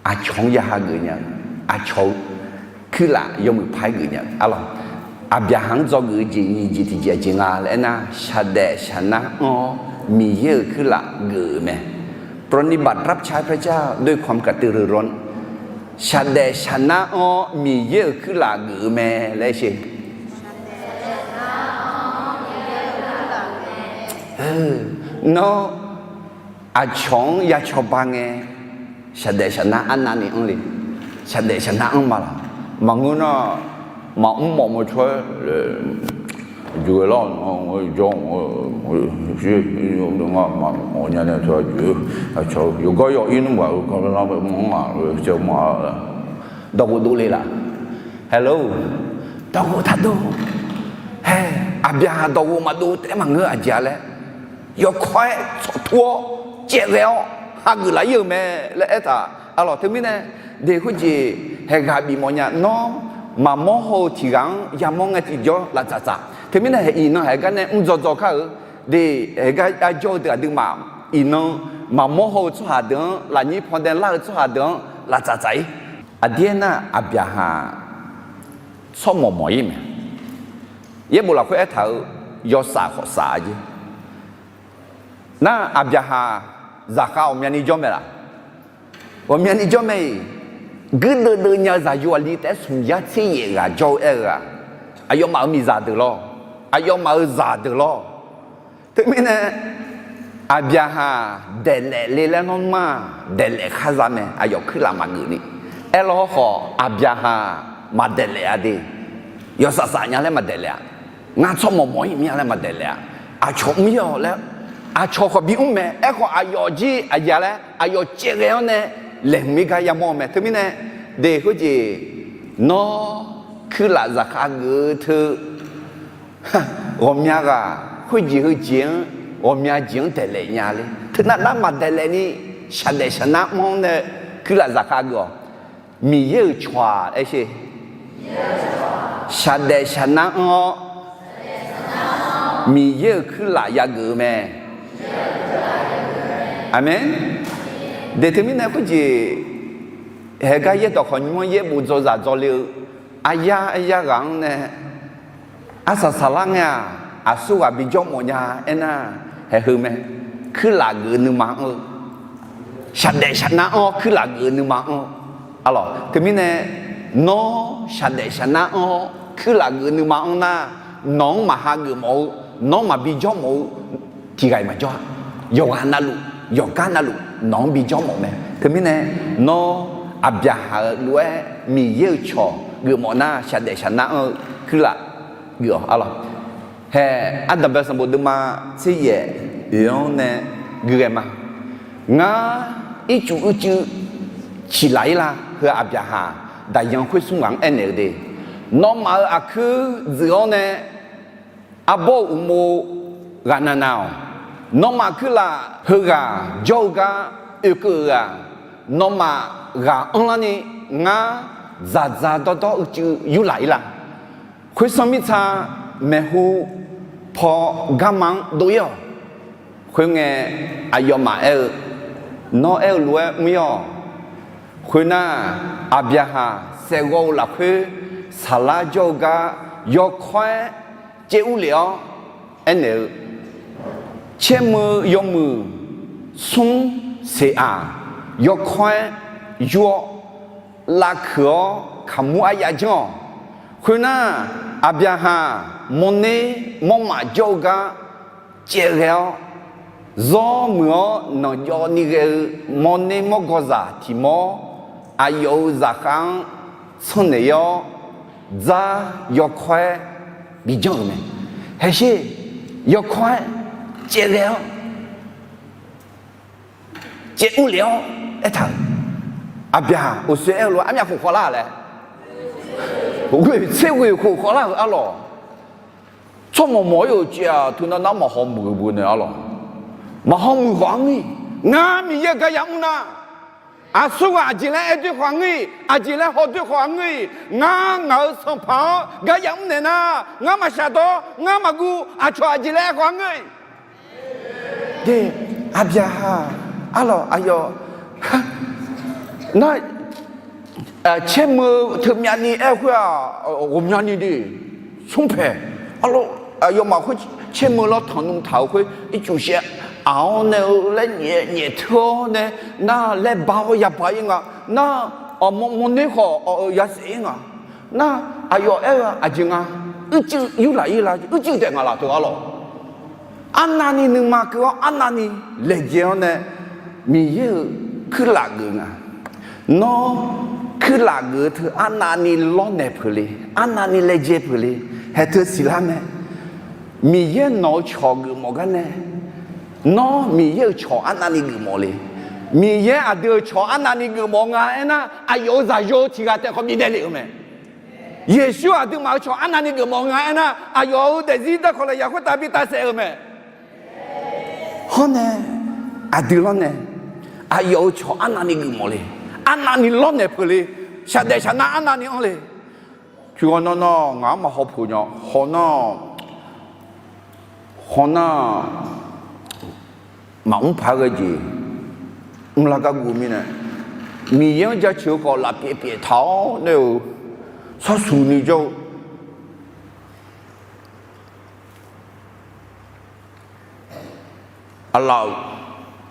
aqcawq-anr ya hageuf nya-eu, aqcawq-eu kuirlaf yawmuiq paq-aer geuf nya-eu arlawq. Aqbyaqhaq-anr dzawgeuf-eu jeq nyiq jeq tiqjeq aqjeq nga laer aernar, shaqdaef shaqnar anr-awr Miqyaer-euq kuirlaf geuf-euq mae. ปรนนิบัติรับใช้พระเจ้าด้วยความกระตือรือร้น shaqdaef shaqnar anr-awr Miqyaer-euq kuirlaf geuf-eu mae laer sher. Nawr aqcawq-anr ya cawba ngae, shaqdaef shaqnar arnavni anr le. Shaqdaef shaqnar anr ma laq? Maqngeur nar, maqmr mawf ma cawr-aer laer, aqjox-aer lar-awq, jawr-awq, aqcawq yawgar yawq-ir nmr ghaq-eu gar lar-awr bae mr-a, dawqghof dov le laq? Hello, dawqghof taq dov. Hae, Aqbyaqhaq dawqghof maqdov taef-aer maqngeur aqjeq-a laer, yawkawr-aer tsawqtur-awr caevghae-awr hageuf laf-ir-euq mae laer aertaq. Arlawq teumirnae, de khoerjeq haeq ghaq bif mawf nya. Nawr maqmawr haw-eu tiq ghaq-anr yamawr ngae tiqjawr laf tsaf tsaf. Teumirnae haeq iqnan haeq gar nae mr dzaw dzaw kar-eu, de haeq gar arjawr-eu deuq aqduimaf iqnan maqmawr haw-eu tsawrhaq deuq-anr lafnyir pandae lar-eu tsawrhaq deuq-anr laf tsaf tsaf-ir. Aqdir aernar, Aqbyaqhaq tsawrmawq mawq-ir mae. Yaerbof lafkhoer aertaq-eu yawsaf khawf saf-a jeq. Nar Aqbyaqhaq zaqkhav ghawqmyani jawr mae laq? Ghawqmyani jawr mae-iq, guirdeuv deuv nya-eu zaqyo aqli taef-aer smq yar tser yaef ghaq jawr-eu aer-eu-aq, aqyawfmaf-euq miqzaq deuq lawr, aqyawfmaf-euq zaq deuq lawr. Teumirnae, Aqbyaqhaq daeqlaef le laer nawr mar-aq, daeqlaef khar za mae, aqyawf kuirlaf maqgeuf ni. Aerlawr khawf, Aqbyaqhaq maqdaeqlaef-a de. Yawsaf saf nya laer maqdaeqlaef-a. Ngar tsawrmawq mawq-ir mir-a laer maqdaeqlaef-a. Aqcawq mr-ir-awq laer, aqcawq khawf bimr mae. Aerkhawf, aqyawf jir aqyawf laer aqyawf caevghae-awr nae laeqhmq-ir gar yamawr-eu mae. Teumirnae, de khoerjeq nawr kuirlaf zaqkhav geuf-eu teu ghawqmya ghaq khoerjeq heujeq-anr ghawqmya jeq-anr daeqlaef nya le. Teunav nar maqdaeqlaef ni shaqdaef shaqnar anr-awr nae kuirlaf zaqkhav geuf-awq. Miqyaer-euq cawq-aq aer sher, shaqdaef shaqnar anr-awr Miqyaer-euq kuirlaf yageuf-eu mae. Aqmeq. De teumirnae khoerjeq haegar yaerdawq khawqnymr-anr yaerbof dzawzaq dzawle-eu aryar aryar ghaq-anr nae arsaq saqlar ngae-aq, aqsurghaq bijawr mawf nya aernar, haeq heu mae. Kuirlaf geuf-eu nuima anr-eu, shaqdaef shaqnar anr-awr kuirlaf geuf-eu nuima anr-eu. Arlawq, teumirnae nawr shaqdaef shaqnar anr-awr kuirlaf geuf-eu nuima anr nar, nawq-anr maqha geufmawf-eu, nawq-anr maqbi jawrmawf-eu tiqghaq-iq maqjawr-a. Yawqghaq navluf, yawqgar navluf nawq-anr bi jawrmawf mae. Teumirnae nawr Aqbyaqhaq-euq lof-aer Miqyaer-euq cawq geufmawf nar, shaqdaef shaqnar anr-eu kuirlaf geuf-awq. Arlawq, haeq ardanqbae sanqbof deuvma tser yaef oeq-anr nae gui ghae ma. Ngar ircuf uicuiv ciqlaf-ir la. Heu Aqbyaqhaq daqyan khoer smr ghaq-anr aernaeq-eu de, nawmaf-euq aqkuir dzuif-awr nae arbawr-euq uqmov ghaq navnav-awq. Nawmaf kuirlaf heughaq jawr-eu gar oekeuv-euq-aq, nawmaf ghaq anrlar ni ngar dzaqdzaq dawrdawr uicuiv yurlaf-ir la. Khoersanr mirtsa maeqhu paw garma-anr dov-ir-awq. Khoerngae, aqyawfmaf aer-eu, nawr aer-eu lof-aer mr-ir-awq. Khoernar, Aqbyaqhaq saeqghawv-eu lafkhoer saqlar jawr-eu gar yawkawr-aer caev urlef-awr aernaeq-eu, caermeu yawmuiq smr seq-aq, yawkawr-aer yur-awr lavkuiq-awr kaqmur aryav janr-awq. Khoernar, Aqbyaqhaq mawrner mawrmaf jawr-eu gar caev ghae-awr, zawr muiq-awr nanqjawv ni ghae-eu mawrner mawrgawzaq tiq mawr aqyawf-euq zaqkhav-anr tsanr naeq-ir-awr, dzar yawkawr-aer bijanr-euq mae. Haeqsher, yawkawr-aer caev ghae-awr caev urlef-awr aertaq-euq, Aqbyaqhaq uqshoe aer-eu lof-aer armyav khof khawvlar laer, ghoeq tser ghoeq khof khawvlar-euq arlawq. Tsawrmawq mawq-ir-euq caev-aq, teunav nar maqhaw muiq-eu beu nae arlawq. Maqhaw muiq khawf-anr ir. Ngar Miqyaer gar yamr nar, aqsurghaq aqjeq laer aer doer khawf-anr ir, aqjeq laer haw doer khawf-anr ir. Ngar ngaq-euq sanqpaq-anr gar yamr naeq nar, ngar maqshaq dawr, ngar maqguv, aqcawq aqjeq laer aer khawf-anr ngeur-ir. De, Aqbyaqhaq, arlawq aqyawf nar, caermeu teumyav ni aer-eu khoer-aq, ghawqmyani de, smrpaeq, arlawq, aqyawfmaf khoer caermeu lawr tanqnymr taq-euq khoer ircuf shaev aq-awr nae-eu laer nyaef nyaef teu-awr nae nar laer ba-awr yaba-ir nga. Nar, mawrner khawf ya saef-ir nga. Nar, aqyawf aer-eu aqjeq nga, uicuiv yurlaf-ir la, uicuiv taef nga laf teu arlawq. Arnavni nuima keuv-awr arnavni laejae-awr nae Miqyaer-euq kuirlaf geuf nga. Nawr kuirlaf geuf-eu teu arnavni lawrnaeq peuq le, arnavni laejae peuq le. Haeq teu siqlar mae. Miqyaer nawq-eu cawq geufmawf gar nae, nawr Miqyaer-euq cawq arnavni geufmawf le. Miqyaer aqdui-euq cawq arnavni geufmawf nga aernar, aqyawf-euq zaqyo tiq ghaq taef khawf bifnaeq lef-eu mae. Yeqsur aqduimaf-euq cawq arnavni geufmawf nga aernar, aqyawf-euq daefzir darkawq lafyaq khoertav bi tavsaef-euq mae. Hawr nae, aqdui lawr nae, aqyawf-euq cawq arnavni geufmawf le, arnavni lawrnaeq peuq le, shaqdaef shaqnar arnavni anr le. Tiqghaq nan nan ngaq-anr maqhaw peuq nya, haw nar, haw nar, maqmr paq-aer ghae jeq mrlar gar guv mirnae, Miqyaer-anr jaceuq-eu khawf lafpyaeq pyaeq taq-awr nae-euq, sarsuq ni jawr-eu aqlaf-euq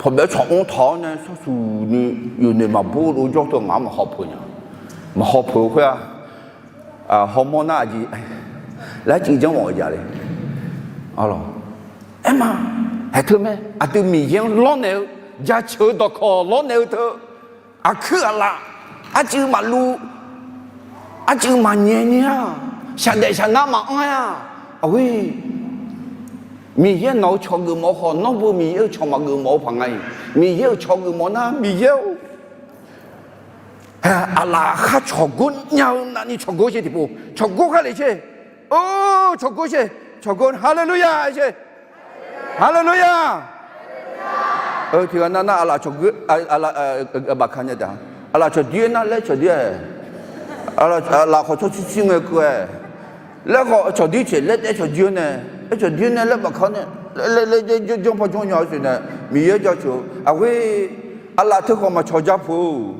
pawqbaef tsawq mr taq-awr nae sarsuq ni yawqnoeq maqbur dov jawr teu ngaq-anr maqhaw peuq nya. Maqhaw peuq-eu khoer-aq, hawmawr nar aqjeq laer civ janr mawf-eu jaq le. Aerma, haeq teu mae, aqdui Miqyaer-anr lawrnaeq-eu, jaceuq-eu dawqkawq lawrnaeq-eu teu, aqkuir aqlaf, arcuiv maqluv, arcuiv maqnyae nyae-a, shaqdaef shaqnar maqanr-a. Aqghoer, Miqyaer nawq-eu cawq geufmawf-eu khawf, nawr beu Miqyaer-euq cawq maqgeufmawf-eu paq nga-iq. Miqyaer-euq cawq geufmawf nar, Miqyaer-or, Aqlaf khar cawqgor nya-eu navni cawqgor sher tiqpov, cawqgor khar lef sher. Or, cawqgor sher, cawqgor, haleluya sher. Haleluya. Tiqghaq nav nar aqlaf cawqgor, aqlaf, bafka nya taef, aqlaf cawqdir-aer nar laer cawqdir-aer, aqlaf khawf tsawrtsir tsir ngae keuv-aer, laer khawf cawqdir teq laer taef cawqdir-awr nae, aer cawqdir nae laer bafka nae, laer laer janr paw janr nya-eu siq nae, Miqyaer jaceuq-eu aqghoer, aqlaf teu khawf maqcawq ja puq-eu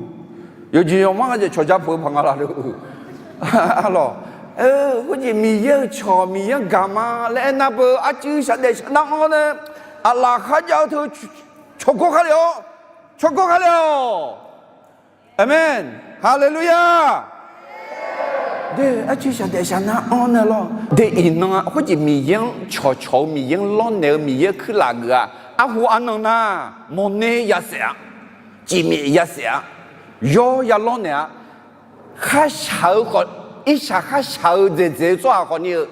yawqjeq yawqmar nga jeq cawq ja puq-eu paq nga la lor. Arlawq, khoerjeq Miqyaer-euq cawq Miqyaer-anr gaq ma laer aernar beu arcuiv shaqdaef shaqnar-anr nae, aqlaf kharjav-eu teu cawqgor khar lef-awr, cawqgor khar lef-awq. Aqmeq. Haleluya. De, arcuiv shaqdaef shaqnar-anr nae lawr. De, iqnan khoerjeq Miqyaer-anr cawqcawq-eu, Miqyaer-anr lawrnaeq-eu, Miqyaer-anr kuirlaf geuf-a. Arhu arnan nar, mawrner yasaef-a, cifmyaef yasaef-a, yawr ya lawrnaeq-a. Kharshaq-eu khawf, irshaq kharshaq-eu dzaeqdzaeq-eu tsawrhaq khawfni-eu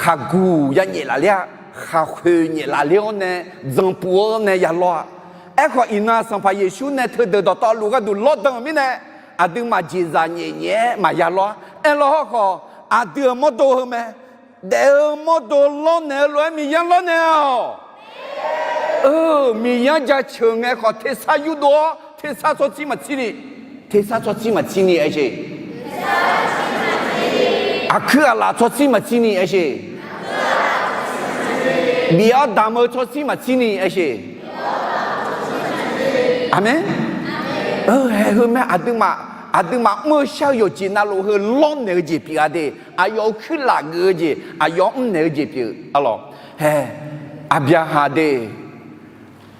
khaqguq ya nyaef lafler-a, khaqkhoeq nyaef lafler-awr nae, dzanqpuv-awr nae ya lawr-a. Aerkhawf, iqnan Sanqpaq Yeqsur nae teudeuq dawqtawvluf gharduq lawrdan-euq mirnae, aqduimaf jeqzaq nyaef nyaef-aer maqya lawr-a. Aerlawr hawrkhawf, aqdui-euq mawrdo heu mae. Daef-eu mawrdo lawrnaeq-eu lof-aer Miqyaer-anr lawrnaeq-awq. Miqyaer-anr jaceuq ngae khawf, tersar yurdov-awr tersar tsawrtsir maqtsir ni, tersar tsawrtsir maqtsir ni aersheq. Aqkuir aqlaf tsawrtsir maqtsir ni aersheq. Bif-awr damq-eu tsawrtsir maqtsir ni aersheq. Aqmeq. Haeq heu mae, aqduimaf mr-eu shar-eu yawqjeq navluf heu lawrnaeq-eu jeq pyeuf-a de. Aqyawf-euq kuirlaf geuf-eu jeq, aqyawf-anr mrnaeq-eu jeq pyeuf-eu arlawq. Haeq, Aqbyaqhaq de,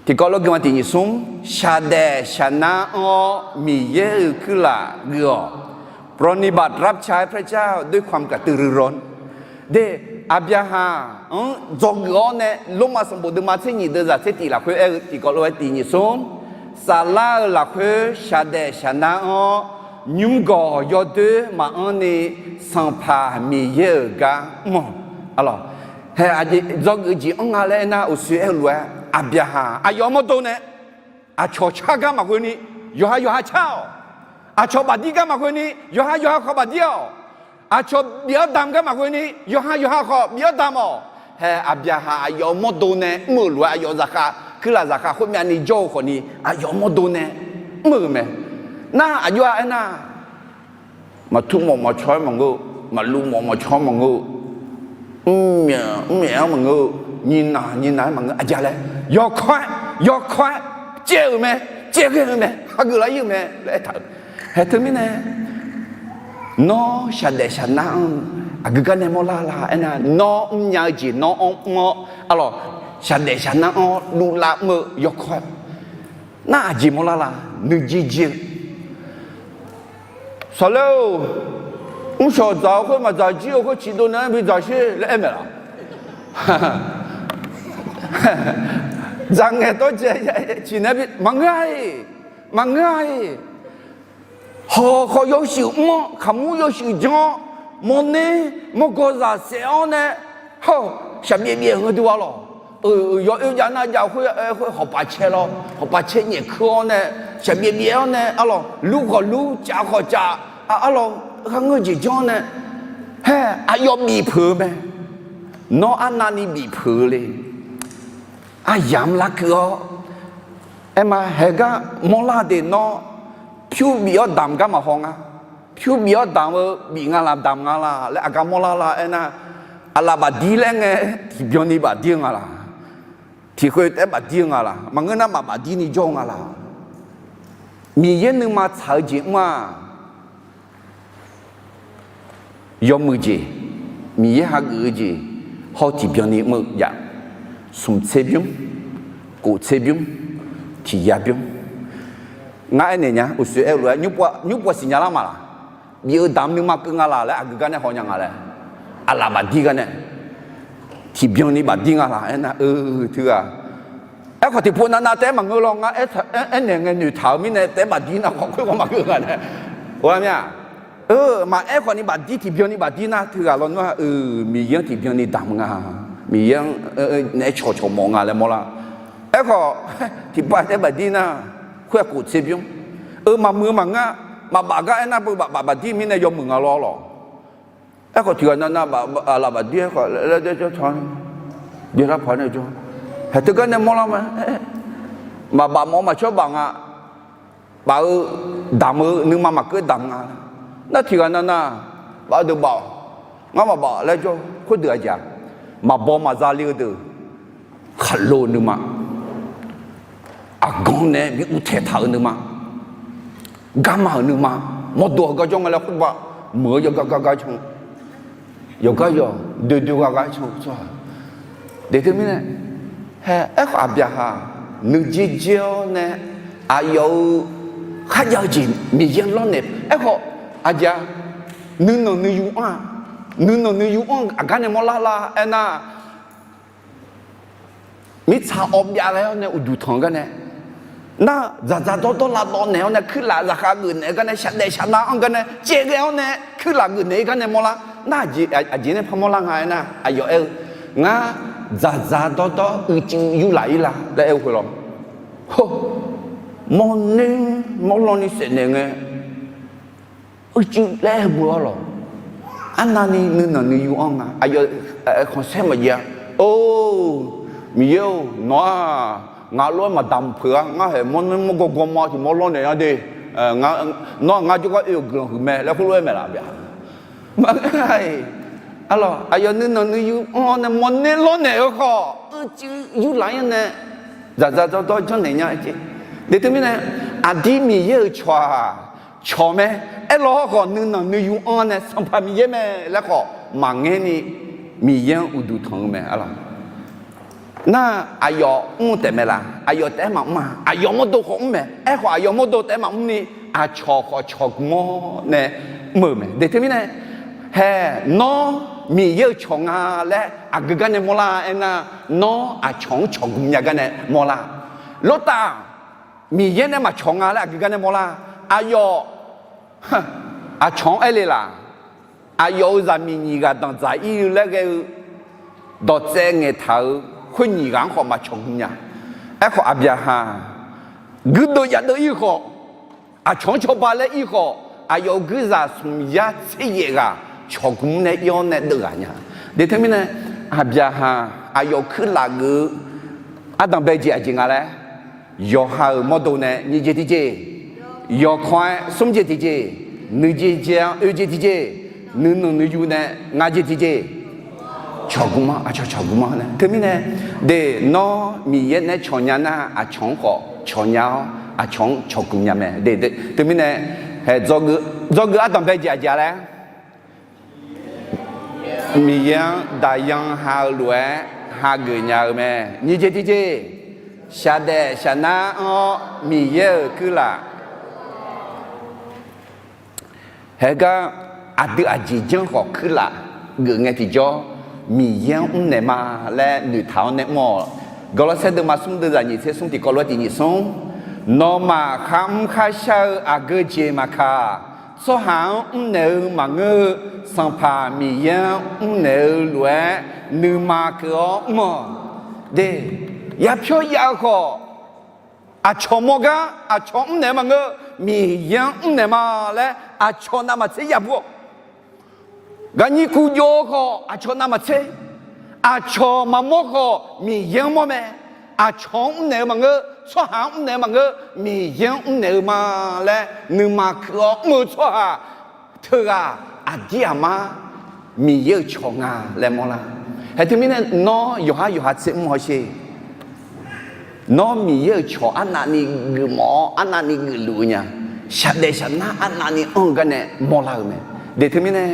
tiqkawv lawrgui ma tiq nyiq smr, shaqdaef shaqnar-anr-awr Miqyaer-euq kuirlaf geuf-awq. ปรนนิบัติรับใช้พระเจ้าด้วยความกระตือรือร้น De, Aqbyaqhaq-anr dzawgeuf-awr nae, Lormav sanqbof deuvma tser nyiq deuv zaq tser tiq lafkhoer aer-eu tiqkawv lof-aer tiq nyiq smr, saflar-eu lafkhoer shaqdaef shaqnar-anr-awr, nymrgawq yawdoer maqanr ni Sanqpaq Miqyaer-euq gar mr-awq. Arlawq, haeq aqjeq dzawgeuf jeq anr nga laer aernar, uqshoe aer-eu lof-aer Aqbyaqhaq aqyawf-euq mawrdo nae aqcawq car gar maqghoe ni, yawqha yawqha car-awq. Aqcawq bafdir gar maqghoe ni, yawqha yawqha khawf bafdir-awq. Aqcawq bif-awr damq gar maqghoe ni, yawqha yawqha khawf bif-awr damq-awq. Haeq Aqbyaqhaq aqyawf-euq mawrdo nae mr-euq lof-aer, aqyawf zaqkhav, kuirlaf zaqkhav khoermyav ni jawr-eu khawfni, aqyawf-euq mawrdo nae mr-euq mae. Nar aqjox-a aernar, maqtur mawf mawf caw-aer maqngeur-eu, maqluv mawf mawf caw-aer maqngeur-eu, mr myaef mr myaef-anr maqngeur-eu, nyiq naq nyiq naq-aer maqngeur, aqjeq laer, yawkawr-aer, yawkawr-aer caev-euq mae, caev ghae-eu mae, hageuf lar-ir-euq mae laer aertaq-euq. Haeq teumirnae, nawr shaqdaef shaqnar-anr aqgeu gar nae mawrlar la aernar, nawr mrnya-eu jeq nawr-anr mr-awr, arlawq, shaqdaef shaqnar-anr luvlar mr-eu yawkawr-aer, nar aqjeq mawrlar la, nuijir jir-eu Saqlaer-or, mrshawq dzaq-eu khoer maqdzaq jir-eu khoer ciqdov naeq-aer bidzaq sher laer aer maeq laf. Dzaq ngaeq tawr dzae ciq naeq-aer bi maqngeur-a-iq, maqngeur-a-iq. Hawq khawf yawshuif mr-awr, kaqmur yawshuif janr-awr, mawrner mawrgawzaq saef-awr nae, hawr, shaqbyaev byaev-euq heudui-a lawq. Yawoer jav nar jav khoer, khoer hawqpaq cae lawr, hawqpaq cae nyaef kur-awr nae, shaqbyaev byaev-awr nae, arlawq, lur khawf lur, caf khawf caf, arlawq, kharngeur jeq janr nae, haer, aqyawf bif peuq-eu mae. Nawr arnavni bif peuq-eu le. Aryamq larkeuv-awr, aerma, haeq gar mawrlar de nawr, pyur bif-awr damq gar maqhaw nga. Pyur bif-awr damq-eu bif nga laq, damq nga laq laer aqgar mawrlar la aernar, aqlaf bafdir laer ngae, tiqbyan ni bafdir-eu nga laq. Tiqkhoeq taef-aer bafdir-eu nga laq. Maqngeur nar maqbafdir ni jawr-eu nga laq. Miqyaer nuima tsaq-eu jeq mr-aq, yawmuiq jeq, Miqyaer hageuf-eu jeq, hawr tiqbyan ni mr-eu jav. Smq tser bymr, kof tser bymr, tiq ya bymr. Ngar aernaeq nya, uqshoe aer-eu lof-aer, nymr pov siqnya lar ma laq? Bif-eu damq nuima keuv nga laq laer aqgeu gar nae haw nya nga laer, aqlaf bafdir gar nae, tiqbyan ni bafdir nga laq aernar, eu, teughaq. Aerkhawf tiqpov navnav taef-aer maqngeur lawr, ngar aernaeq ngae noeqtaq-eu mirnae taef-aer bafdir nar khawf khoerghaq maqngeur nga nae, ghaq mir-aq, eu, maqaer khawf ni bafdir, tiqbyan ni bafdir nar teughaq lawnmr-aq, eu, Miqyaer-anr tiqbyan ni damq nga, Miqyaer-anr naeq-aer cawqcawq mawf nga laer mawrlar. Aerkhawf tiqpav taef-aer bafdir nar, khoer-aq kof tser bymr, eu, maqmuiq-eu maqngeur-a. maqbaf gar aernar, beu baf baf baf dir mirnae yawmuiq nga lawr lawq. Aerkhawf tiqghaq navnav baf laf baf dir aerkhawf laer jawr ta, byalar paq nae jawr, haeq teugar nae mawrlar ma. Maqbaf mawf-eu maqcawr baf nga. Baf-eu damq-eu nuima maqkeuv damq nga. Nar tiqghaq navnav baf-eu deuq baf-awq. Ngar maqbaf laer jawr khoerdeuq aqjeq-aq, maqbaw maqza le-eu deuq, khaqlo-eu nuima, aqganq nae bi uvtaeq taq-euq nuima, garma-euq nuima, mawrdo-eu gar jawr nga laer khoerbav muiq-eu yawqgar gar gar can, yawqgar yawq doe doe gar gar can-eu tsawrhaq. Deqteumirnae, hae aerkhawf Aqbyaqhaq nuijer jer-awr nae aqyawf-euq kharjav-eu jeq Miqyaer lawrnaeq aerkhawf, aqjeq-a, nuinanq nuiyu anr-a, nuinanq nuiyu anr-eu aqgar nae mawrlar la aernar, mirtsaq awv byav ghae-awr nae uqduq tanq-eu gar nae, nar dzaqdzaq dawrdawr lavdawv naeq-awr nae kuirlaf zaqkhav geuf naeq-eu gar nae shaqdaef shaqnav anr gar nae caev ghae-awr nae kuirlaf geuf naeq-ir gar nae mawrlar. Nar aqjeq nae par mawrlar nga aernar, aqyawf aer-eu, ngar dzaqdzaq dawrdawr uicuiv yurlaf-ir la laer aer-eu khoerlawr, mawrner mawrlanr ni saef naeq ngae, uicuiv laer aer-eu beu-awr lawq. Arnavni nuinanq nuiyu anr nga. Aqyawf khanqsaer maqjav-a. Or, Miqyaer-or, nawq-aq ngaq lof-aer maqdamq peuq-a. Ngar haeq mawrner mawrgawr gawrmawr tiq mawr lawrnaeq-a de. Nawr-aq ngar jawrgar oe-euq guiqlanq huiq mae laer khoerlof-aer maeqlaf byaq. Maqngeur-a. Arlawq, aqyawf nuinanq nuiyu anr-awr nae mawrner lawrnaeq-eu khawf, uicuiv yurlaf-ir nae dzaqdzaq dawrdawr janrnaeq nya jeq. Deqteumirnae, aqdir Miqyaer-euq cawq-aq, cawq mae. Aerlawr khawf nuinanq nuiyu anr nae Sanqpaq Miqyaer mae laer khawf maqngaer ni, Miqyaer-anr uqduq tanq-eu mae. Nar aqyawf mr taef mae laf? Aqyawf taef-aer maqmr-a. Aqyawf mawrdo khawf mr mae. Aerkhawf aqyawf mawrdo taef-aer maqmr ni, aqcawq khawf cawq gmr-awr nae mr-euq mae. Deqteumirnae, hae, nawr Miqyaer-euq cawq nga laer aqgeu gar nae mawrlar aernar, nawr aqcawq-anr cawq gmr nya gar nae mawrlar. Lortav, Miqyaer nae maqcawq nga laer aqgeu gar nae mawrlar. Aqyawf aqcawq-anr aer le laf? Aqyawf-euq zaqmiq nyiq ghaq danq dzaq-ir laer ghae-eu dawqtsaev ngaeqtaq-euq khoer nyiq ghaq-anr khawf maqcawq gmr nya. Aerkhawf Aqbyaqhaq guirdeuv yadeuv-ir khawf, aqcawq-anr cawba laer ir khawf, aqyawf-euq guirzaq smq yar tser yaef ghaq cawq gmr nae ir-awr nae deuv ghaq nya. Deqteumirnae, Aqbyaqhaq aqyawf kuirlaf geuf-eu ardanq bae jeq aqjeq nga laer, yawqha-euq mawrdo nae nyiq jeq tiqjeq, yawqkawr-aer smr jeq tiqjeq, nuijeq jeq-anr oe jeq tiqjeq, nuinanq nuiyu nae nga jeq tiqjeq, cawq gmr-anr, aqcawq cawq gmr-anr nae. Teumirnae, de, nawr Miqyaer nae cawq nya nar, aqcawq-anr khawf cawq nya-awr, aqcawq-anr cawq gmr nya mae. De, teumirnae, hae, dzawgeuf ardanq bae jeq aqjeq-a laer, Miqyaer-anr daqyan ha-eu lof-aer hageuf nya-eu mae. Nyiq jeq tiqjeq, shaqdaef shaqnar anr-awr Miqyaer-euq kuirlaf. Haegar aqdui aqjeq janr khawf kuirlaf geuf ngae tiqjawr, Miqyaer-anr mrnaeq ma laer noeqtaq-awr nae mr-awq. Gawrlawrsaer deuvma smr deuvzaq nyiq tser smr tiqkawv lof-aer tiq nyiq smr, nawmaf kharmr kharshar-eu aqgeu jeq maqkaq, tsawrhaq-anr mrnaeq-eu maqngeur-eu, Sanqpaq Miqyaer-anr mrnaeq-eu lof-aer nuima keuv-awr mr-awq. De, yapyawr yav-eu khawf, aqcawq mawr gar aqcawq mrnaeq-eu maqngeur, Miqyaer-anr mrnaeq ma laer aqcawq navmaqtser yabuq-awq. Ghaqnyir kuv jov-eu khawf aqcawq navmaqtser, aqcawq maqmawr khawf Miqyaer-anr mawr mae. Aqcawq-anr mrnaeq-eu maqngeur, tsawrhaq-anr mrnaeq-eu maqngeur, Miqyaer-anr mrnaeq-eu ma laer nuima keuv-awr mr-eu tsawrhaq teughaq aqdir aqmar Miqyaer-euq cawq nga laer mawrlar. Haeq teumirnae nawr yawqhar yawqha tser mr hawsher. Nawr Miqyaer-euq cawq arnavni geufmawf-awr arnavni geufluf-eu nya. Shaqdaef shaqnar arnavni anr-eu gar nae mawrlar-euq mae. De teumirnae,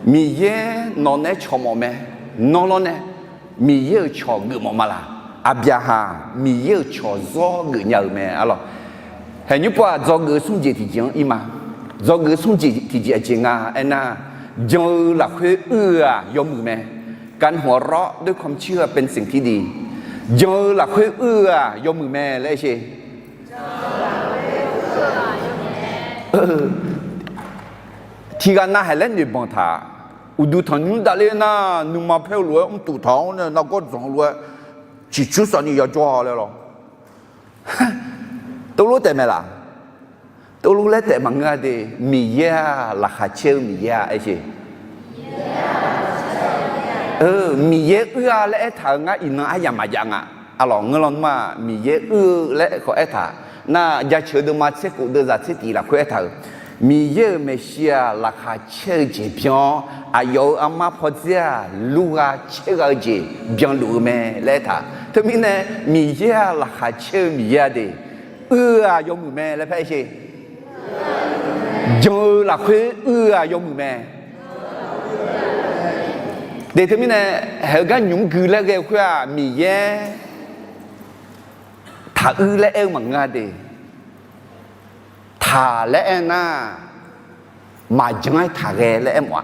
Miqyaer nawq naeq-aer cawq mawf mae. Nawr lawrnae Miqyaer-euq cawq geufmawf ma laq? Aqbyaqhaq Miqyaer-euq cawq zawr geufnya-euq mae arlawq. Haeq nymr pov-aq, dzawgeuf smr jeq tiqjeq-anr ir ma. Dzawgeuf smr jeq tiqjeq aqjeq nga aernar, jan-eu lafkhoer uir-eu-aq yawmuiq mae. การหัวเราะด้วยความเชื่อเป็นสิ่งที่ดี. Jan-eu lafkhoer uir-eu-aq yawmuiq mae laer sher. Tiqghaq nav haeq laer noeqbanq taq. Uqduq tanqnymr davler nar, nuima paer-eu lof-aer mrtuf taq-awr nae nargawr dzanq-eu lof-aer ciqcur safni yajawr-a laer lawr. Teulof taef mae laq? Tov luf laer taef maqngeur-a de. Miqyaer-aq laqkhaq caer-eu Miqyaer-a aer jeq. Miqyaer uir-a laer aertaq-euq ngar iqnan aryamq maqjav nga. Arlawq ngeur lawnmr-aq, Miqyaer uir-eu laer khawf aertaq. Nar, Jaceuq deuvma tser khof deuvzaq tser tif lafkhoer aertaq-euq, Miqyaer-euq maeqshi-aq laqkhaq caer-eu jeq byan-awr, aqyawf-euq armar pawdzer-aq lurgha caergha-eu jeq byanluf-eu mae laer aertaq. Teumirnae, Miqyaer-aq laqkhaq caer-eu Miqyaer-a de. Uir-eu-aq yawmuiq mae laer paer jeq. Jan-eu lafkhoer uir-eu-aq yawmuiq mae. De teumirnae, haeq-eu gar nymq mr gui laer ghae-eu khoer-aq, Miqyaer taq uir laer aer-eu maqngeur-a de. Taq laer aer nar, maqjan-aer taq ghae laer aermawf-a.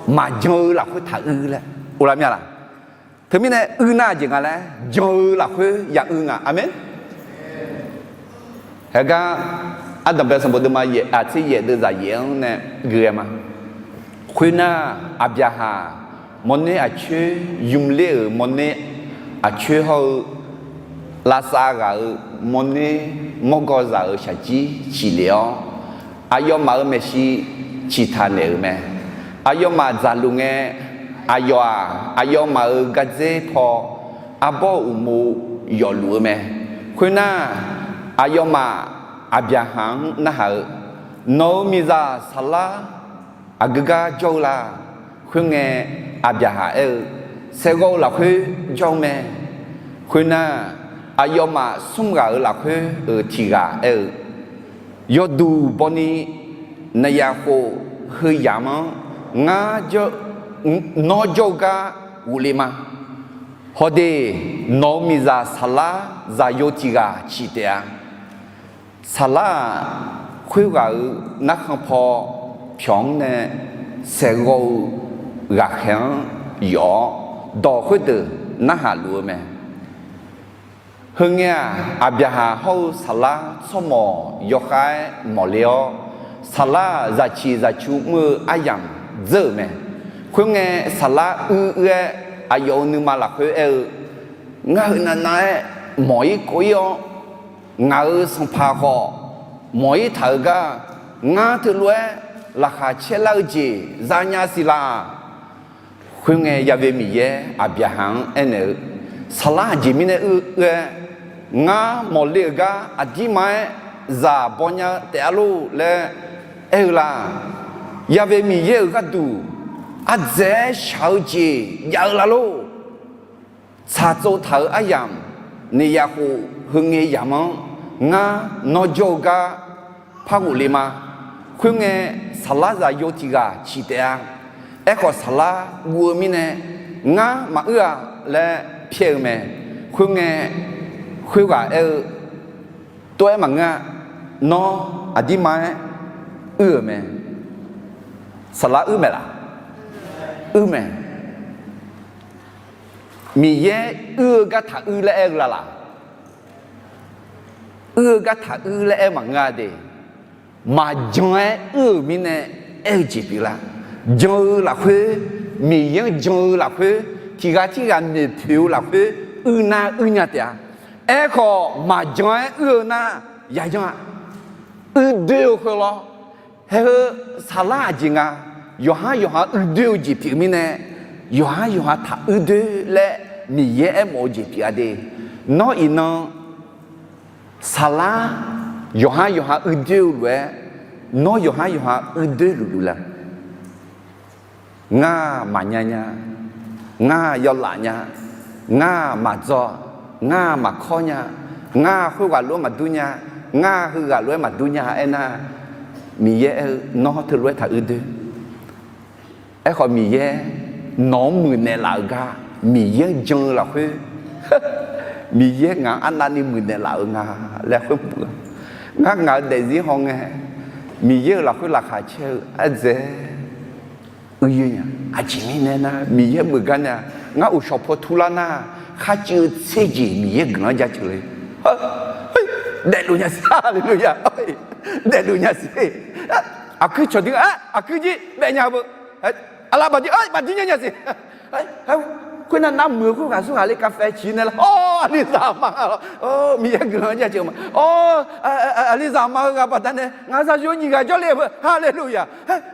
Maqjan-eu lafkhoer taq uir laer, ola mir-a laq? Teumirnae uir nar aqjeq nga laer, jan-eu lafkhoer ya uir nga. Aqmeq. Haegar, ardanqbae sanqbof deuvma yaef aqtser yaef deuvzaq yaef-anr nae gui-aer ma. Khoernar, Aqbyaqhaq mawrner aqcoer, ymr ler-euq mawrner aqcoer hawr-eu, lavsav ghaq-euq mawrner mawrgawrzaq-euq shaqjir ciqlef-awr, aqyawfmaf-euq maeqshi ciqtaq naeq-euq mae. Aqyawfmaf dzaqluf ngae, aqyawf-aq, aqyawfmaf-euq gardzer paw arbawr-eu uqmov yawfluf-eu mae. Khoernar, aqyawfmaf Aqbyaqhaq-anr narhaq-eu, Nawq-euq miqzaq Saqlar aqgeu gar jawr-eu la? Khoerngae, Aqbyaqhaq aer-eu, Saeqghawv-eu lafkhoer jawr-eu mae. Khoernar, aqyawfmaf smr ghaq-euq lafkhoer-euq tiq ghaq aer-eu, Yawduq bawni, naqyaf khof heu yamq-anr ngar, nawr jawr-eu gar ghofle ma. Hawde, nawq-euq miqzaq Saqlar zaqyo tiq ghaq ciq taef-a. Saqlar-aq, khoerghaq-euq narkhan paw pyawq-anr nae saeqghawv-eu ghaqkhaeq-anr yawf-awr, dawq khoerdeuq narhaq luf-eu mae. Heungae-aq, Aqbyaqhaq hawr-eu Saqlar tsawrmawq yawkhav-aer mawqle-awr, Saqlar-aq, zaqciq zaqcu mr-eu aryamq dzeur-euq mae. Khoerngae, Saqlar uir uir-aer aqyawf-euq nuima lafkhoer aer-eu, Ngar heu navnav-aer mawq-ir kov-ir-awr, ngaq-euq sanqpaq khawf mawq-ir taq-euq gar, ngar teulof-aer laqkhaq caer lar-eu jeq zanya siq laq? Khoerngae, Ya've Miqyaer Aqbyaqhaq-anr aernaeq-eu, Saqlar aqjeq mirnae uir-aer ngar mawqle-euq gar aqdirma-aer zaq baw nya-eu taef-a lor laer aer-eu la? Ya've Miqyaer-euq gharduq ardzaeq-aer shaq-eu jeq jav-eu la lor? Tsaqtsov taq-euq aryamq, naqyaf khof heungae yamq-anr ngar nawr jawr-eu gar par ghofle ma. Khoerngae, Saqlar zaqyo tiq ghaq ciq taef-a. Aerkhawf, Saqlar guv-eu mirnae, Ngar maquir-a laer pyaer-eu mae. Khoerngae, khoerghaq aer-eu, Tov-aer maqngeur-a. Nawr aqdirma-aer uir-euq mae. Saqlar uir mae laq? Uir mae. Miqyaer uir-eu gar taq uir laer aer-eu la laq? Uir-eu gar taq uir laer aer maqngeur-a de. Maqjan-aer uir-euq mirnae aer-eu jeq pyeuflar. Jan-eu lafkhoer, Miqyaer-anr jan-eu lafkhoer, tiq ghaq tirghaq noeqpoeq-eu lafkhoer uir nar uir nya taef-a. Aerkhawf, maqjan-aer uir-eu nar yayan-a. Uidoer-eu khoerlawr. Haeq heu Saqlar aqjeq nga, yawqhar yawqha uidoer-eu jeq pyeuf mirnae, yawqhar yawqha taq uidoer laer Miqyaer aermawf-eu jeq pyeuf-a de. Nawr iqnan Saqlar yawqhar yawqha uidoer-eu lof-aer, nawr yawqhar yawqha uidoer luf luf la? Ngar maqnya nya. Ngar yawlaf nya. Ngar maqdzaw. Ngar maqkawr nya. Ngar khoerghaq lof-aer maqdur nya. Ngar heughaq lof-aer maqdur nya aernar, Miqyaer aer-eu, Nawr teulof-aer taq uidoer. Aerkhawf, Miqyaer nawq-anr muiqnaeq laf-eu gar, Miqyaer-anr jan-eu lafkhoer, Miqyaer ngaq-anr arnavni muiqnaeq laf-eu nga laer khoer mq-eu. Ngar ngaq-euq daefzir hawngae, Miqyaer-euq lafkhoer laqkhaq caer-eu ardzaeq-aer uiyoer nya. Aqjeq mirnae nar, Miqyaer meuq gar nae-a, ngar uqshawq paw turlar nar, kharcuiv-eu tser jeq Miqyaer guiqlanq-anr jaceuq le. Daefluf nya siq, haleluya. Daefluf nya siq. Aqkuir cawqdui-a, aqkuir jir baef nya beu. Aqlaf baqdir, baqdir nya nya siq. Khoernar, nar muiq-eu khoerghaq surghaq le กาแฟ ciq nae lar, awr, aqlizaq ma nga lawr. Or, Miqyaer guiqlanq-anr jaceuq ma. Awr, aqlizaq ma-eu ghaq baqdanae ngaq zaqyo nyiq ghaq jawrle-eu beu. Haleluya!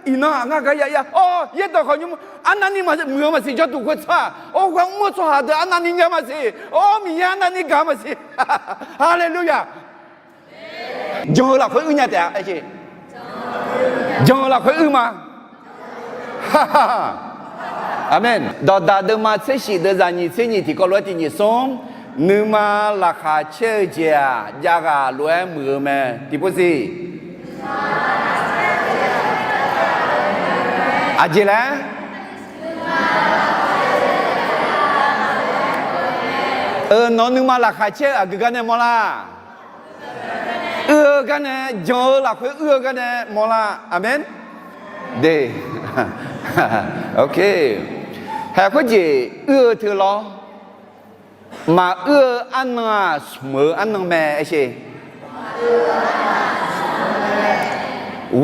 Iqnan-aq ngar gar ya ya. Or, yaerdawq khawf nymr, arnavni muiq-eu maqsiq jawrduq khoertsaq. Or, ghaq mr-eu tsawrhaq deuq arnavni nya maqsiq. Or, Miqyaer arnavni gaq maqsiq. Haleluya! Jan-eu lafkhoer uir nya taef-a. Jan-eu lafkhoer uir ma. Aqmeq. Dawqdaq deuvma tser shif deuvzaq nyiq tser nyiq tiqkawv lof-aer tiq nyiq smr, nuima laqkhaq caer-eu jeq-aq, jav ghaq lof-aer muiq-eu mae. Tiqpov siq. Aqjeq laer? Euq, nawq-eu nuima laqkhaq caer-eu aqgeu gar nae mawrlar? Uir-eu gar nae, jan-eu lafkhoer uir-eu gar nae mawrlar. Aqmeq. De, ok. Haeq khoerjeq uir-eu teu lawr. Maquir-eu arnan-aq, smq-eu arnan mae. Aer sher.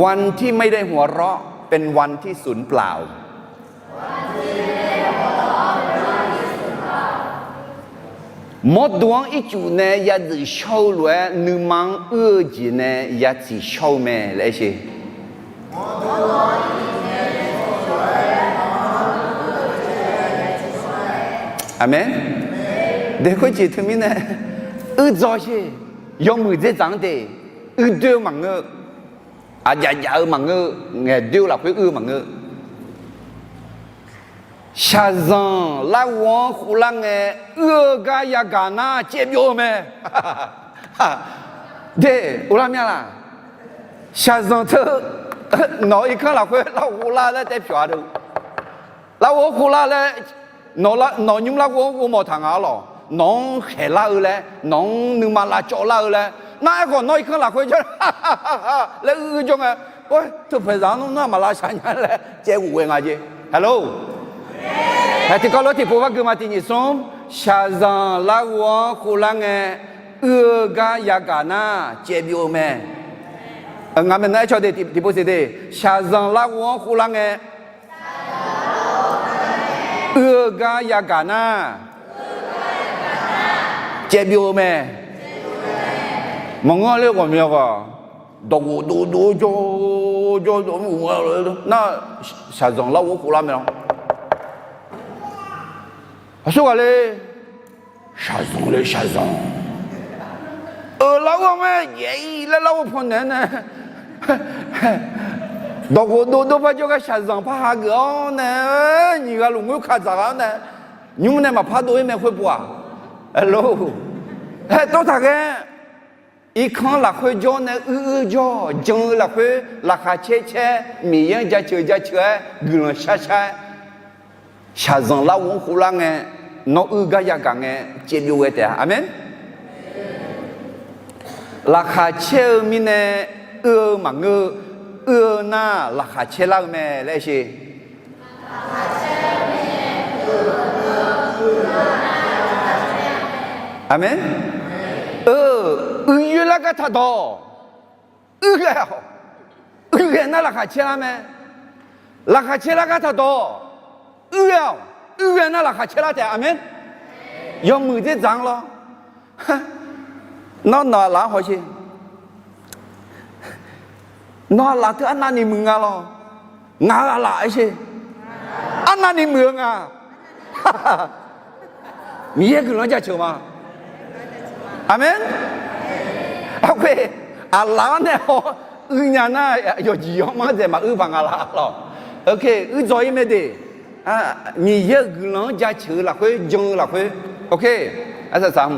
วันที่ไม่ได้หัวเราะ เป็นวันที่สูญเปล่า Mawrdo-anr ircuf nae yadzuif shawr-eu lof-aer, nuima-anr uir-eu jeq nae yatsiq shawr-eu mae laer aer sher. Aqmeq. De, khoerjeq teumirnae uir dzaw sher. Yawmuiq dzerdzaq-anr de, uir doer-eu maqngeur, aqjaf jaf-eu maqngeur, ngaeq doer-eu lafkhoer uir-eu maqngeur. Shaqzanq larghov-anr khoflar ngae, uir-eu gar yagaq nar caevbyov-eu mae. De, uvlar mya laq? Shaqzanq teu, nawq-eu irkanr lafkhoer larghov lar laer taef pyawq-a de. Larghov-anr khoflar laer, nawq nymr larghov-anr ghovmawf taq nga-ar lawq. Nawq-anr khaeqlar-eu laer, nawq-anr nuima lavcawv lar-eu laer, nar aerkhawf nawr irkanr lafkhoer jawr laer uir jawr ngae, or, teupaeqzaq-anr nawr nar maqlav shaq nya laer caev ghof ghae nga jeq. Halo. Haeq tiqkawv lof-aer tiqpov par gui ma tiq nyiq smr, shaqzanq larghov-anr khoflar ngae, uir-eu gar yagaq nar caevbyov-eu mae. Ngar maeqnan aer caw de, tiqpov siq de, shaqzanq larghov-anr khoflar ngae, uir-eu gar yagaq nar caevbyov-eu mae. Maqngeur ler ghawqmya ghaq, dawqghof dovdov jawr jawr dov nar, shaqzanq larghov-anr khoflar mae lawr. Aqsurghaq le, shaqzanq le shaqzanq, euq, larghov mae, yaeq-ir laer larghov pannaeq-awr nae, dawqghof dovdov par jawrgar shaqzanq par hageuf-awr nae, nyiq ghaq lmqngoer kaq dzaq ghaq-awr nae, nymr nae maqpar dov-ir mae khoerpov-aq. Aqlor, aer tawv taq ghae. Irkanr lafkhoer jawr nae uir uir jawr, jan-eu lafkhoer laqkhaq caer caer, Miqyaer-anr jaceuq jaceuq-aer, guiqlanq shar shar-aer, shaqzanq larghov-anr khoflar ngae, nawr uir gar yagaq ngae, caevbyov ghae taef-a. Aqmeq. Laqkhaq caer-eu mirnae uir-eu maqngeur-eu, uir-eu nar laqkhaq caer lar-eu mae laer aer sher. Aqmeq. Eu, uiyoer lar gar taqdawq. Uir ghae-awq. Uir ghae nar laqkhaq caer lar mae. Laqkhaq caer lar gar taqdawq. Uir ghae-awq. Uir ghae nar laqkhaq caer lar taef. Aqmeq. Yawmuiq dzerdzaq-anr lawr. Nawr nawq aqlaf-anr hawsher. Nawq aqlaf teu arnavni muiq nga lawr. Ngaq-euq aqlaf aer sher. Arnavni muiq-eu nga. Miqyaer guiqlanq-anr jaceuq ma. Aqmeq. Aqlaf-anr nae haw uir nya nar, yawqjeq yawqmanr dzaeq maquir baq nga laf lawr. Uir dzaw-ir mae de. Miqyaer-euq guiqlanq-anr jaceuq-eu lafkhoer, jan-eu lafkhoer. Arsaq saq,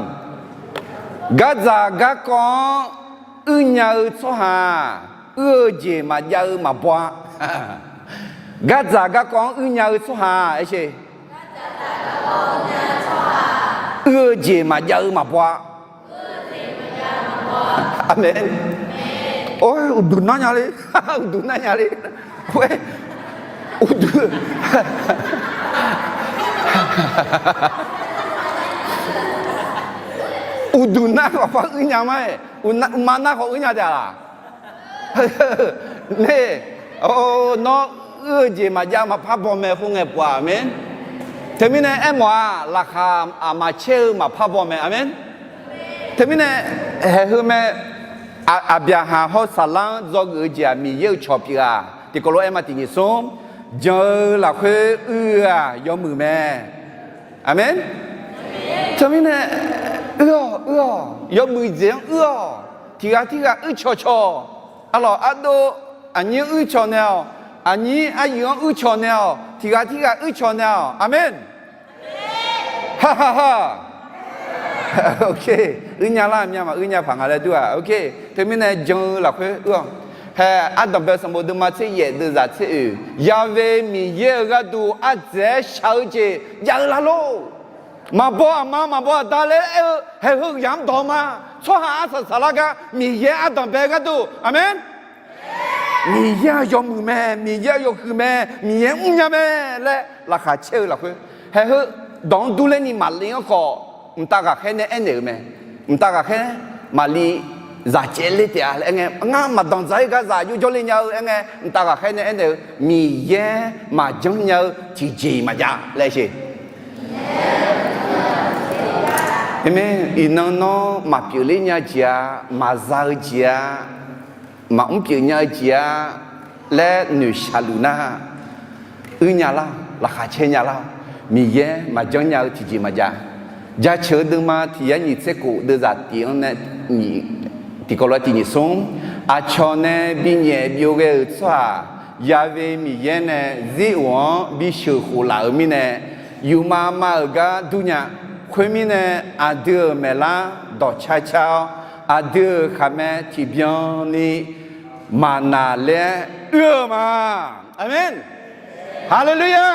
gardzaq garkawv-anr uir nya-eu tsawrhaq, uir-eu jeq maqjav-eu maqbaw-a. Gardzaq garkawv-anr uir nya-eu tsawrhaq aer sher. Uir-eu jeq maqjav-eu maqbaw-a. Aqmeq. Or, uqduq nar nya le. Uqduq nar nya le. Khoer, uqduq, uqduq nar khawf par uir nya ma-aer, uqma nar khawf uir nya taef-a laq? Nar, nawr uir-eu jeq maqjav maqpar baw mae khoerngae pov-aq, aqmeq. Teumirnae aermawf-aq, laqkhaq aqma caer-eu maqpar baw mae. Aqmeq. Teumirnae haeq heu mae, Aqbyaqhaq hawr Saqlar-anr dzawgeuf-eu jeq-aq, Miqyaer-euq cawq pyeuf-aq, tiqkawv lof-aer ma tiq nyiq smr, jan-eu lafkhoer uir-eu-aq yawmuiq mae. Aqmeq. Teumirnae uir-awq, uir-awq, yawmuiq jeq-anr uir-awq. Tiq ghaq tirghaq uir cawqcawq. Arlawq ardov, aqnyir uir cawq naeq-awq. Aqnyir aryuif-anr uir cawq naeq-awq. Tiq ghaq tirghaq uir cawq naeq-awq. Aqmeq. Hahaha. Ok, uir nya lar, myav maquir nya paq nga laer dur-aq. Ok, teumirnae jan-eu lafkhoer uir-awq. Hae, ardanq bae sanqbof deuvma tser yaef deuvzaq tser oeq, Ya'we Miqyaer-euq gharduq ardzaeq-aer shaq-eu jeq jav-eu lar lor. Maqbaw aqma maqbaw aqda laer aer-eu haeq heu yamq-anr dawq-eu ma. Tsawrhaq arsaq saqlar gar Miqyaer ardanq bae gharduq. Aqmeq. Miqyaer-aq yawmuiq mae, Miqyaer-aq yawhuiq mae, Miqyaer mrnya mae laer laqkhaq caer-eu lafkhoer, haeq heu dawq-anr durler ni maqle-anr khawf, mqtav ghaqkhaer nae aernaeq-euq mae. Mqtav ghaqkhaer maqli zaq caev ler taef-a laer aerngae, ngar maqdanq dzaq-ir gar zaq yawjawr le nya-eu aerngae, mqtav ghaqkhaer nae aernaeq-eu, Miqyaer maqjanr nya-eu tiqjeq-iq maqjav laer sher. Aqmeq. Iqnan nawr maqpyeuf ler nya-eu jeq-a, maqza-eu jeq-a, maqmr pyeuf nya-eu jeq-a laer noeqshaq luf nar, uir nya lar-awq, laqkhaq caer nya lar-awq. Miqyaer maqjanr nya-eu tiqjeq maqjav. Jaceuq-eu deuvma tiq yar nyiq tser khof deuvzaq tiq-anr nae, tiqkawv lof-aer tiq nyiq smr, aqcawq nae binyaef byov ghae-euq tsawrhaq, Ya'we Miqyaer nae Ziroq-anr bisheuq khof laf-euq mirnae, yufmav mav-euq gar dur nya. Khoermirnae, aqdui-euq maeqlar dawqcar car-awr, aqdui-euq khaqmae tiqbyan ni maqnaq laer oe-eu ma. Aqmeq. Haleluya.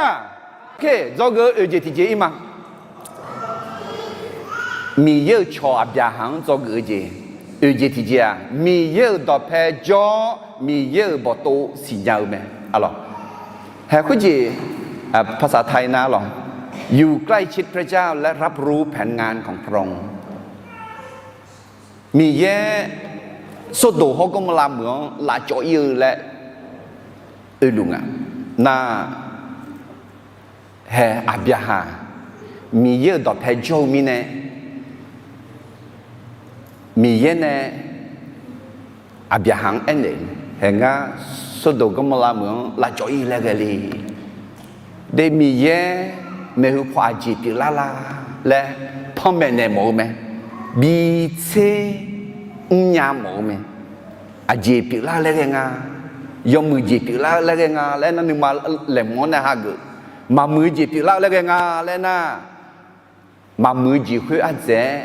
Ok, dzawgeuf-eu oeq jeq tiqjeq ir ma. Miqyaer-euq cawq Aqbyaqhaq-anr dzawgeuf-eu jeq, oeq jeq tiqjeq-aq, Miqyaer-euq dawqpae jawr-awr Miqyaer-euq bawqtov siqnya-eu mae. Arlawq, haeq khoerjeq, ภาษาไทย nar lawq, อยู่ใกล้ชิดพระเจ้าและรับรู้แผนงานของพระองค์ Miqyaer Sordoq hawr Gawrmawrlav meuq-anr lavcawv ir-eu laer oeluf nga. Nar, haeq Aqbyaqhaq Miqyaer-euq dawqpae jawr-eu mirnae, Miqyaer nae Aqbyaqhaq-anr aernaeq-eu, haeq ngar Sordoq Gawrmawrlav meuq-anr lavcawv ir laer ghae le. De Miqyaer maeqhu paw aqjeq pyeuflar la laer panmaeq naeq mawf-eu mae. Bitser mrnya mawf-eu mae. Aqjeq pyeuflar laer ghae nga, yawmuiq jeq pyeuflar laer ghae nga laer nar nuima laeqhmq-anr nae hageuf. Maqmuiq-eu jeq pyeuflar laer ghae nga laer nar, maqmuiq-eu jeq khoer ardzaeq-aer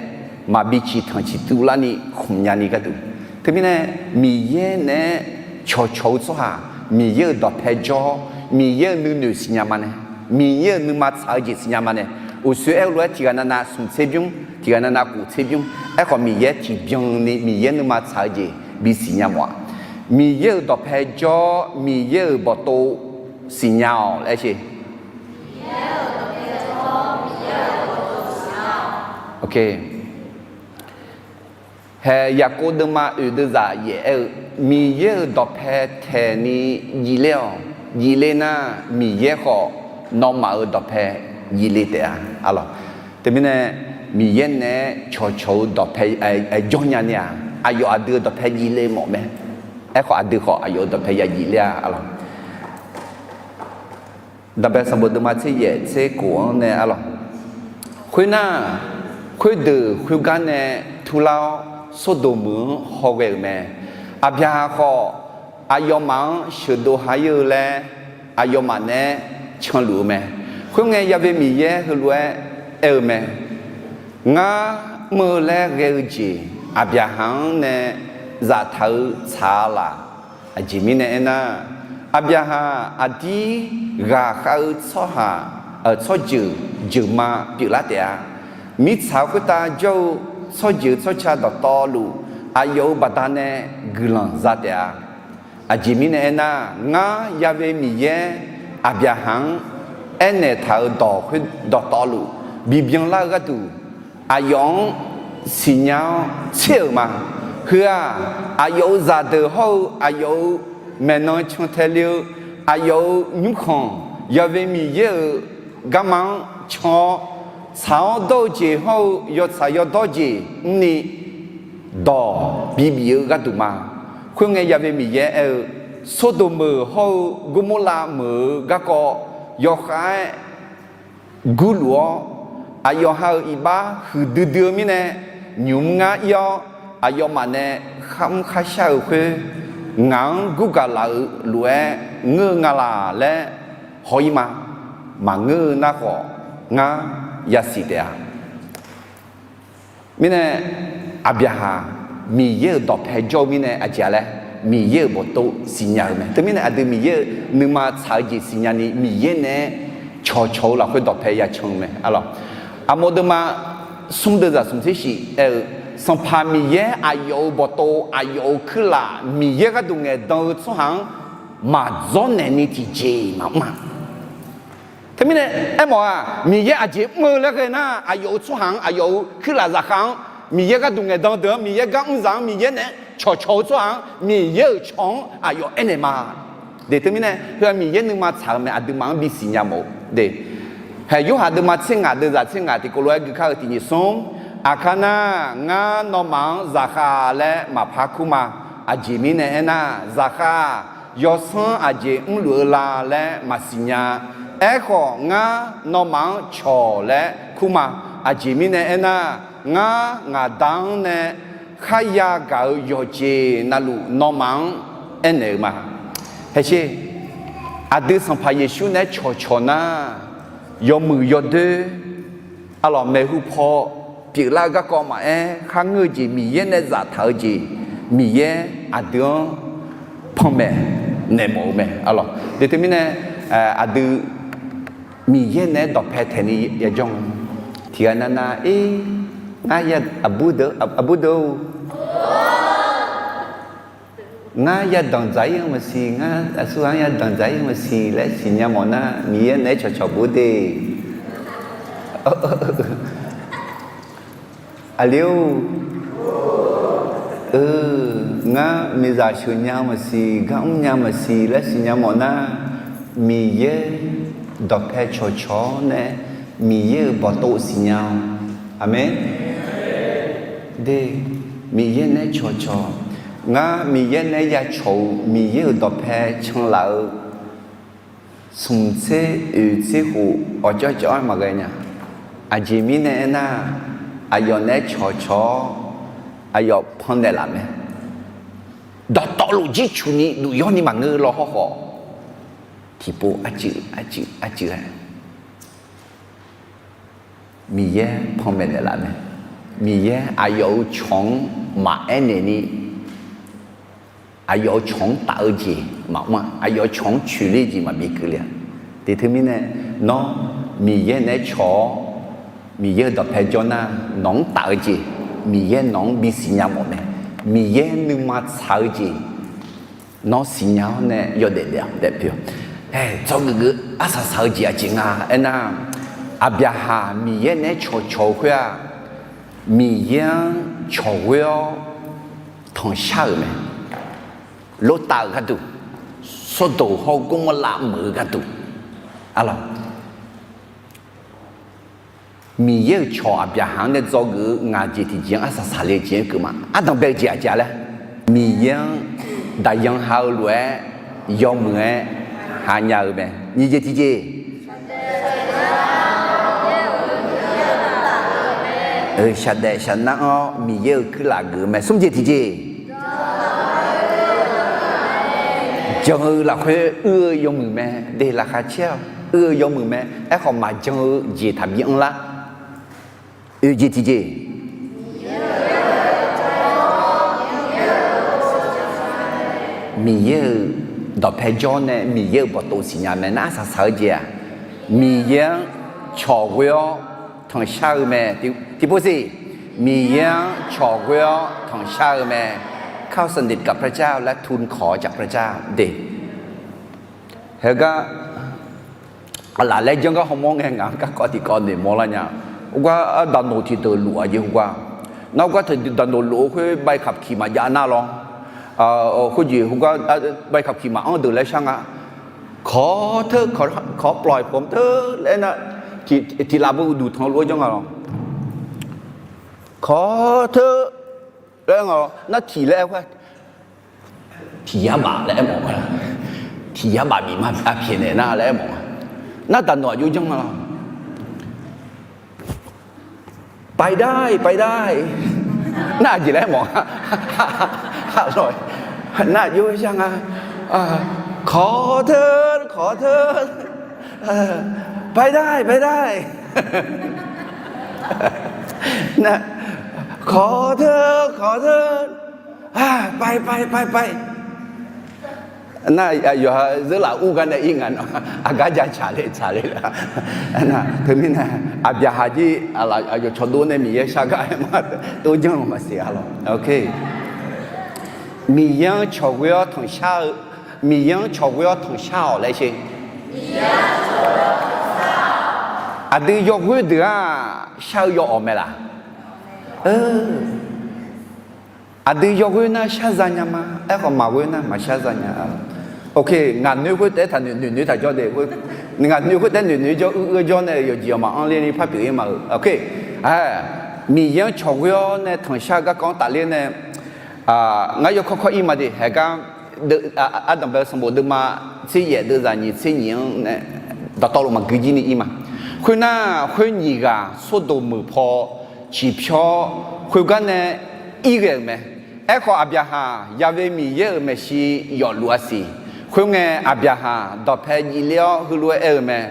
maqbi ciqtanq ciqtuv larni khmq nyani gharduq. Teumirnae, Miqyaer naeq-aer cawqcawq-eu tsawrhaq, Miqyaer-euq dawqpae jawr-awr Miqyaer-euq nuinoeq siqnya ma nae, Miqyaer-euq nuima tsaq-eu jeq siqnya ma nae, uqshoe aer-eu lof-aer tiqghaq navnav smq tser bymr, tiqghaq navnav kof tser bymr. Aerkhawf, Miqyaer tiqbyan ni Miqyaer nuima tsaq-eu jeq bisiqnya mawf-aq, Miqyaer-euq dawqpae jawr-awr Miqyaer-euq bawqtov siqnya-awq laer sher. Ok. Haeq Yaqkov deuvma oeq deuvzaq yaef aer-eu, Miqyaer-euq dawqpae taeqni jifler-awq. Jifler nar, Miqyaer khawf nawmaf-euq dawqpae jifle taef-a. Arlawq, teumirnae Miqyaer naeq-aer cawqcawq-eu dawqpae jawr nya ni-aq, aqyawf aqdui-euq dawqpae jifle mawf mae. Aerkhawf, aqdui khawf aqyawf-euq dawqpae ya jifler-a. Arlawq, Daqbae sanqbof deuvma tser yaef tser kof-anr nae arlawq. Khoernar, khoerdeuq khoergar nae turlar-awr, Sordoq meuq-anr hawghae-euq mae. Aqbyaqhaq khawf, aqyawfmaf-anr sheuqdov ha-ir-eu laer, aqyawfmaf naeq-aer canluf-eu mae. Khoerngae, Ya'we Miqyaer heulof-aer aer-eu mae. Ngar mr-eu laer ghae-eu jeq, Aqbyaqhaq-anr nae zaftaq-eu tsaq-a laq. Aqjeq mirnae aernar, Aqbyaqhaq aqdir ghaqkhav-eu tsawrhaq, tsawrjeuq jeuqma pyeuflar taef-a. Mirtsaq khoertav jawr-eu tsawrjeuq tsawrca dawqtawvluf, aqyawf-euq baqdanae guiqlanq za taef-a. Aqjeq mirnae aernar, ngar Ya'we Miqyaer Aqbyaqhaq-anr aernaeq taq-euq dawq khoer dawqtawvluf bibyan lar-eu gharduq, aqyawf-anr siqnya-awr tser-euq ma. Heu-aq, aqyawf-euq zaqdeuq hawr-eu aqyawf-euq maeqnan cantae le-eu, aqyawf-euq nymrkhanq, Ya'we Miqyaer-euq garma-anr can-awr, tsaq-awr dawr-eu jeq hawr-eu yawtsaq yawdawr jeq mrni dawq bibif-eu gharduq ma. Khoerngae ya've Miqyaer aer-eu, Sordormeuq hawr-eu Gormorlav meuq-eu garkawv yawkhav-aer gurluf-awr, aqyawf ha-euq iqbax huiqdui dui-eu mirnae, nymq mr ngar ir-awr, aqyawfmaf nae kharmr kharshar-euq khoer, ngaq-anr gurgaq laf-eu lof-aer ngeur-eu nga laq laer haw-ir ma. Maqngeur-eu nar khawf, ngar yasiq taef-a. Mirnae, Aqbyaqhaq Miqyaer-euq dawqpae jawr-eu mirnae aqjeq-a laer, Miqyaer-euq bawqtov siqnya-eu mae. Teumirnae aqdui Miqyaer-euq nuima tsaq-eu jeq siqnya ni Miqyaer naeq-aer cawqcawq-eu lafkhoer dawqpae yacan-eu mae. Arlawq, aqmawf deuvma smr deuvzaq smq tser shif aer-eu, Sanqpaq Miqyaer aqyawf-euq bawqtov aqyawf-euq kuirlaf Miqyaer gharduq ngaeqdan-eu tsawrhaq-anr maqdzawr naeq ni tiqjeq maqmr-a. Teumirnae aermawf-aq, Miqyaer aqjeq mr-eu laer ghae nar, aqyawf-euq tsawrhaq-anr, aqyawf-euq kuirlaf zaqkhav-anr, Miqyaer gharduq ngaeqdan deuq-anr, Miqyaer gar mr zaq-anr, Miqyaer naeq-aer cawqcawq-eu tsawrhaq-anr, Miqyaer-euq cawq-anr aqyawf aernaeq ma. De teumirnae heu-aq Miqyaer nuima tsaq-eu mae, aqduimaf-anr bisiqnya mawf-eu de. Haeq Yorhaq deuvma tser ngaq deuvzaq tser ngaq tiqkawv lof-aer gui kar-eu tiqnyif smr, aqkar nar, ngar nawmaf-anr zaqkhav laer maqpar kur ma. Aqjeq mirnae aernar, zaqkhav-aq, yawsanr aqjeq mrluf-eu la laer maqsiq nya. Aerkhawf, ngar nawmaf-anr cawq laer kur ma. Aqjeq mirnae aernar, ngar ngaq Da-anr nae kharya gaq-euq yawqjeq navluf nawmaf-anr aernaeq-eu ma. Haeq sher, aqdui Sanqpaq Yeqsur naeq-aer cawqcawq nar, yawmuiq yawdoer, arlawq, maeqhu paw pyeuflar-eu garkawv maqaer, kharngeur-eu jeq Miqyaer nae zaftaq-eu jeq, Miqyaer aqdui-anr panmaeq naeq mawf-eu mae. Arlawq, de teumirnae aqdui Miqyaer naeq-aer dawqpae taeq ni yajawr-a. Tiqghaq navnav, ir, ngar ya, aqbur deuq, aqbur deuq-or, ngar yadanq dzaq-ir-eu maqsiq, ngar aqsur ghaq-anr yadanq dzaq-ir-eu maqsiq laer siqnya mawf nar, Miqyaer naeq-aer cawqcawq bur de. Aqli-or, ngar miqzaq sheuq nya-eu maqsiq, gar mr nya maqsiq laer siqnya mawf nar, Miqyaer dawqpae cawqcawq-awr nae, Miqyaer-euq bawqtov siqnya-awq. Aqmeq. De, Miqyaer naeq-aer cawqcawq. Ngar Miqyaer naeq-aer yacawq-eu Miqyaer-euq dawqpae canlaf-eu smq tser oeq tser khof awqcawv cawv-aer maqghae nya. Aqjeq mirnae aernar, aqyawf naeq-aer cawqcawq-awr, aqyawf pannaeq laf mae. Dawqtawvluf jircuf ni duq yawr ni maqngeur law hawrkhawf, tiqpov arcuiv arcuiv arcuiv-aer Miqyaer panmaeq naeqlaf mae. Miqyaer aqyawf-euq cawq-anr maqaer naeq ni, aqyawf-euq cawq-anr taf-eu jeq maqmr-a, aqyawf-euq cawq-anr coeqler jeq maqbi keuvle-a. Tiqteumirnae, nawr Miqyaer naeq-aer cawq-awr, Miqyaer-euq dawqpae jawr nar, nawq-anr taf-eu jeq, Miqyaer nawq-anr bisiqnya mawf mae. Miqyaer nuima tsaq-eu jeq, nawr siqnya-awr nae yawdaef daef-a daef pyeuf-awq. Hae, dzawgeuf geuf arsaq saq-eu jeq aqjeq nga aernar, Aqbyaqhaq Miqyaer naeq-aer cawqcawq-eu khoer-aq, Miqyaer-anr cawqghoer-awr tanqshar-euq mae. Lortav-euq gharduq, Sawrdoq hawr Gormawrlav meuq-eu gharduq, arlawq, Miqyaer-euq cawq Aqbyaqhaq-anr nae dzawgeuf-eu ngaq jeq tiqjeq-anr arsaq saqle-eu jeq-anr keuv ma. Ardanq bae-eu jeq aqjeq-a laer, Miqyaer-anr daqyan ha-eu lof-aer yawmuiq-aer ha nya-eu mae. Nyiq jeq tiqjeq, shaqdaef shaqnar-awr Miqyaer-euq kuirlaf geuf-eu mae. Smr jeq tiqjeq, jan-eu lafkhoer uir-eu yawmuiq mae. De laqkhaq caer-awq, uir-eu yawmuiq mae. Aerkhawf maqjan-eu jeq taqbi anrlar. Oeq jeq tiqjeq, Miqyaer-euq dawqpae jawr nae Miqyaer-euq bawqtov siqnya mae. Nar arsaq saq-eu jeq-aq, Miqyaer-anr cawqghoer-awr tanqshar-eu mae. Tiqpov siq, Miqyaer-anr cawqghoer-awr tanqshar-eu mae. ข้าวสนิทกับพระเจ้า และทูลขอจากพระเจ้า de. Heugar, aqlaf laer janr gar hawmawr ngae ngaq-anr garkawv tiqkawv noeqmawr lar nya. Khoergar daqnoq tiqdeuq luf-aq jeq khoergar, nar khoergar daqnoq luf-eu khoer ใบขับขี่ maqjav nar lawr. Khoerjeq khoergar ใบขับขี่ maqanr deuq laer shar nga. Kawq teu, kawq plof-iq pom teu laer nar, Tiq, tiq laf beu uqduq tanqluf-aer janr nga lawr. Kawr teu laer nga, nar tiq laer aer khoer, tiq yar baf laer aer mawf nga. Tiq yar baf bif ma, arpyaeq naeq nar laer aer mawf nga. Nar daqnawq aqjox janr nga lawr. ไปได้ ไปได้ nar aqjeq laer mawf nga. Nar aqjox shar nga. ขอเถอะ ขอเถอะ ไปได้ ไปได้ ขอเถอะ ขอเถอะ ไป ไป ไป ไป Nar yawqha zeur laf ur gar nae ir nga nawr, aqgar ja tsaq le tsaq le la. Teumirnae Aqbyaqhaq jir aqyawf cawqdov nae Miqyaer shar gar aer ma, tov janr-eu maqsiq-a lawq. Miqyaer-anr cawqghoe-awr tanqshar-eu, Miqyaer-anr cawqghoe-awr tanqshar-awq laer sher. Aqdui yawghoer deuq-aq shar-eu yawawq mae laq? Aqdui yawghoer nar shar za nya ma. Aerkhawf maqghoer nar maqshar za nya. Ok, ngaq noeq khoertaef taqnoeq, noeq noeq taq jawr de. Ngaq noeq khoertaef noeq noeq jawr uir uir jawr nae yawqjeq yawqmaq anr ler ni par pyeuf-ir ma-eu. Ok, Miqyaer-anr cawqghoe-awr nae tanqshar-eu garkawv-anr tafler nae, ngar yawkawr kawr ir ma de. Haeqgar ardanqbae sanqbof deuvma tser yaef deuvzaq nyiq tser nyiq-anr nae dawqtawvluf maqgui jir ni ir ma. Khoernar, khoer nyiq ghaq Sordoq meuq paw ciqpyawr khoergar nae ir ghae-euq mae. Aerkhawf, Aqbyaqhaq yawe Miqyaer-euq maeqshi yawfluf-a siq. Khoerngae, Aqbyaqhaq dawqpae jivler-awr heulof-aer aer-eu mae.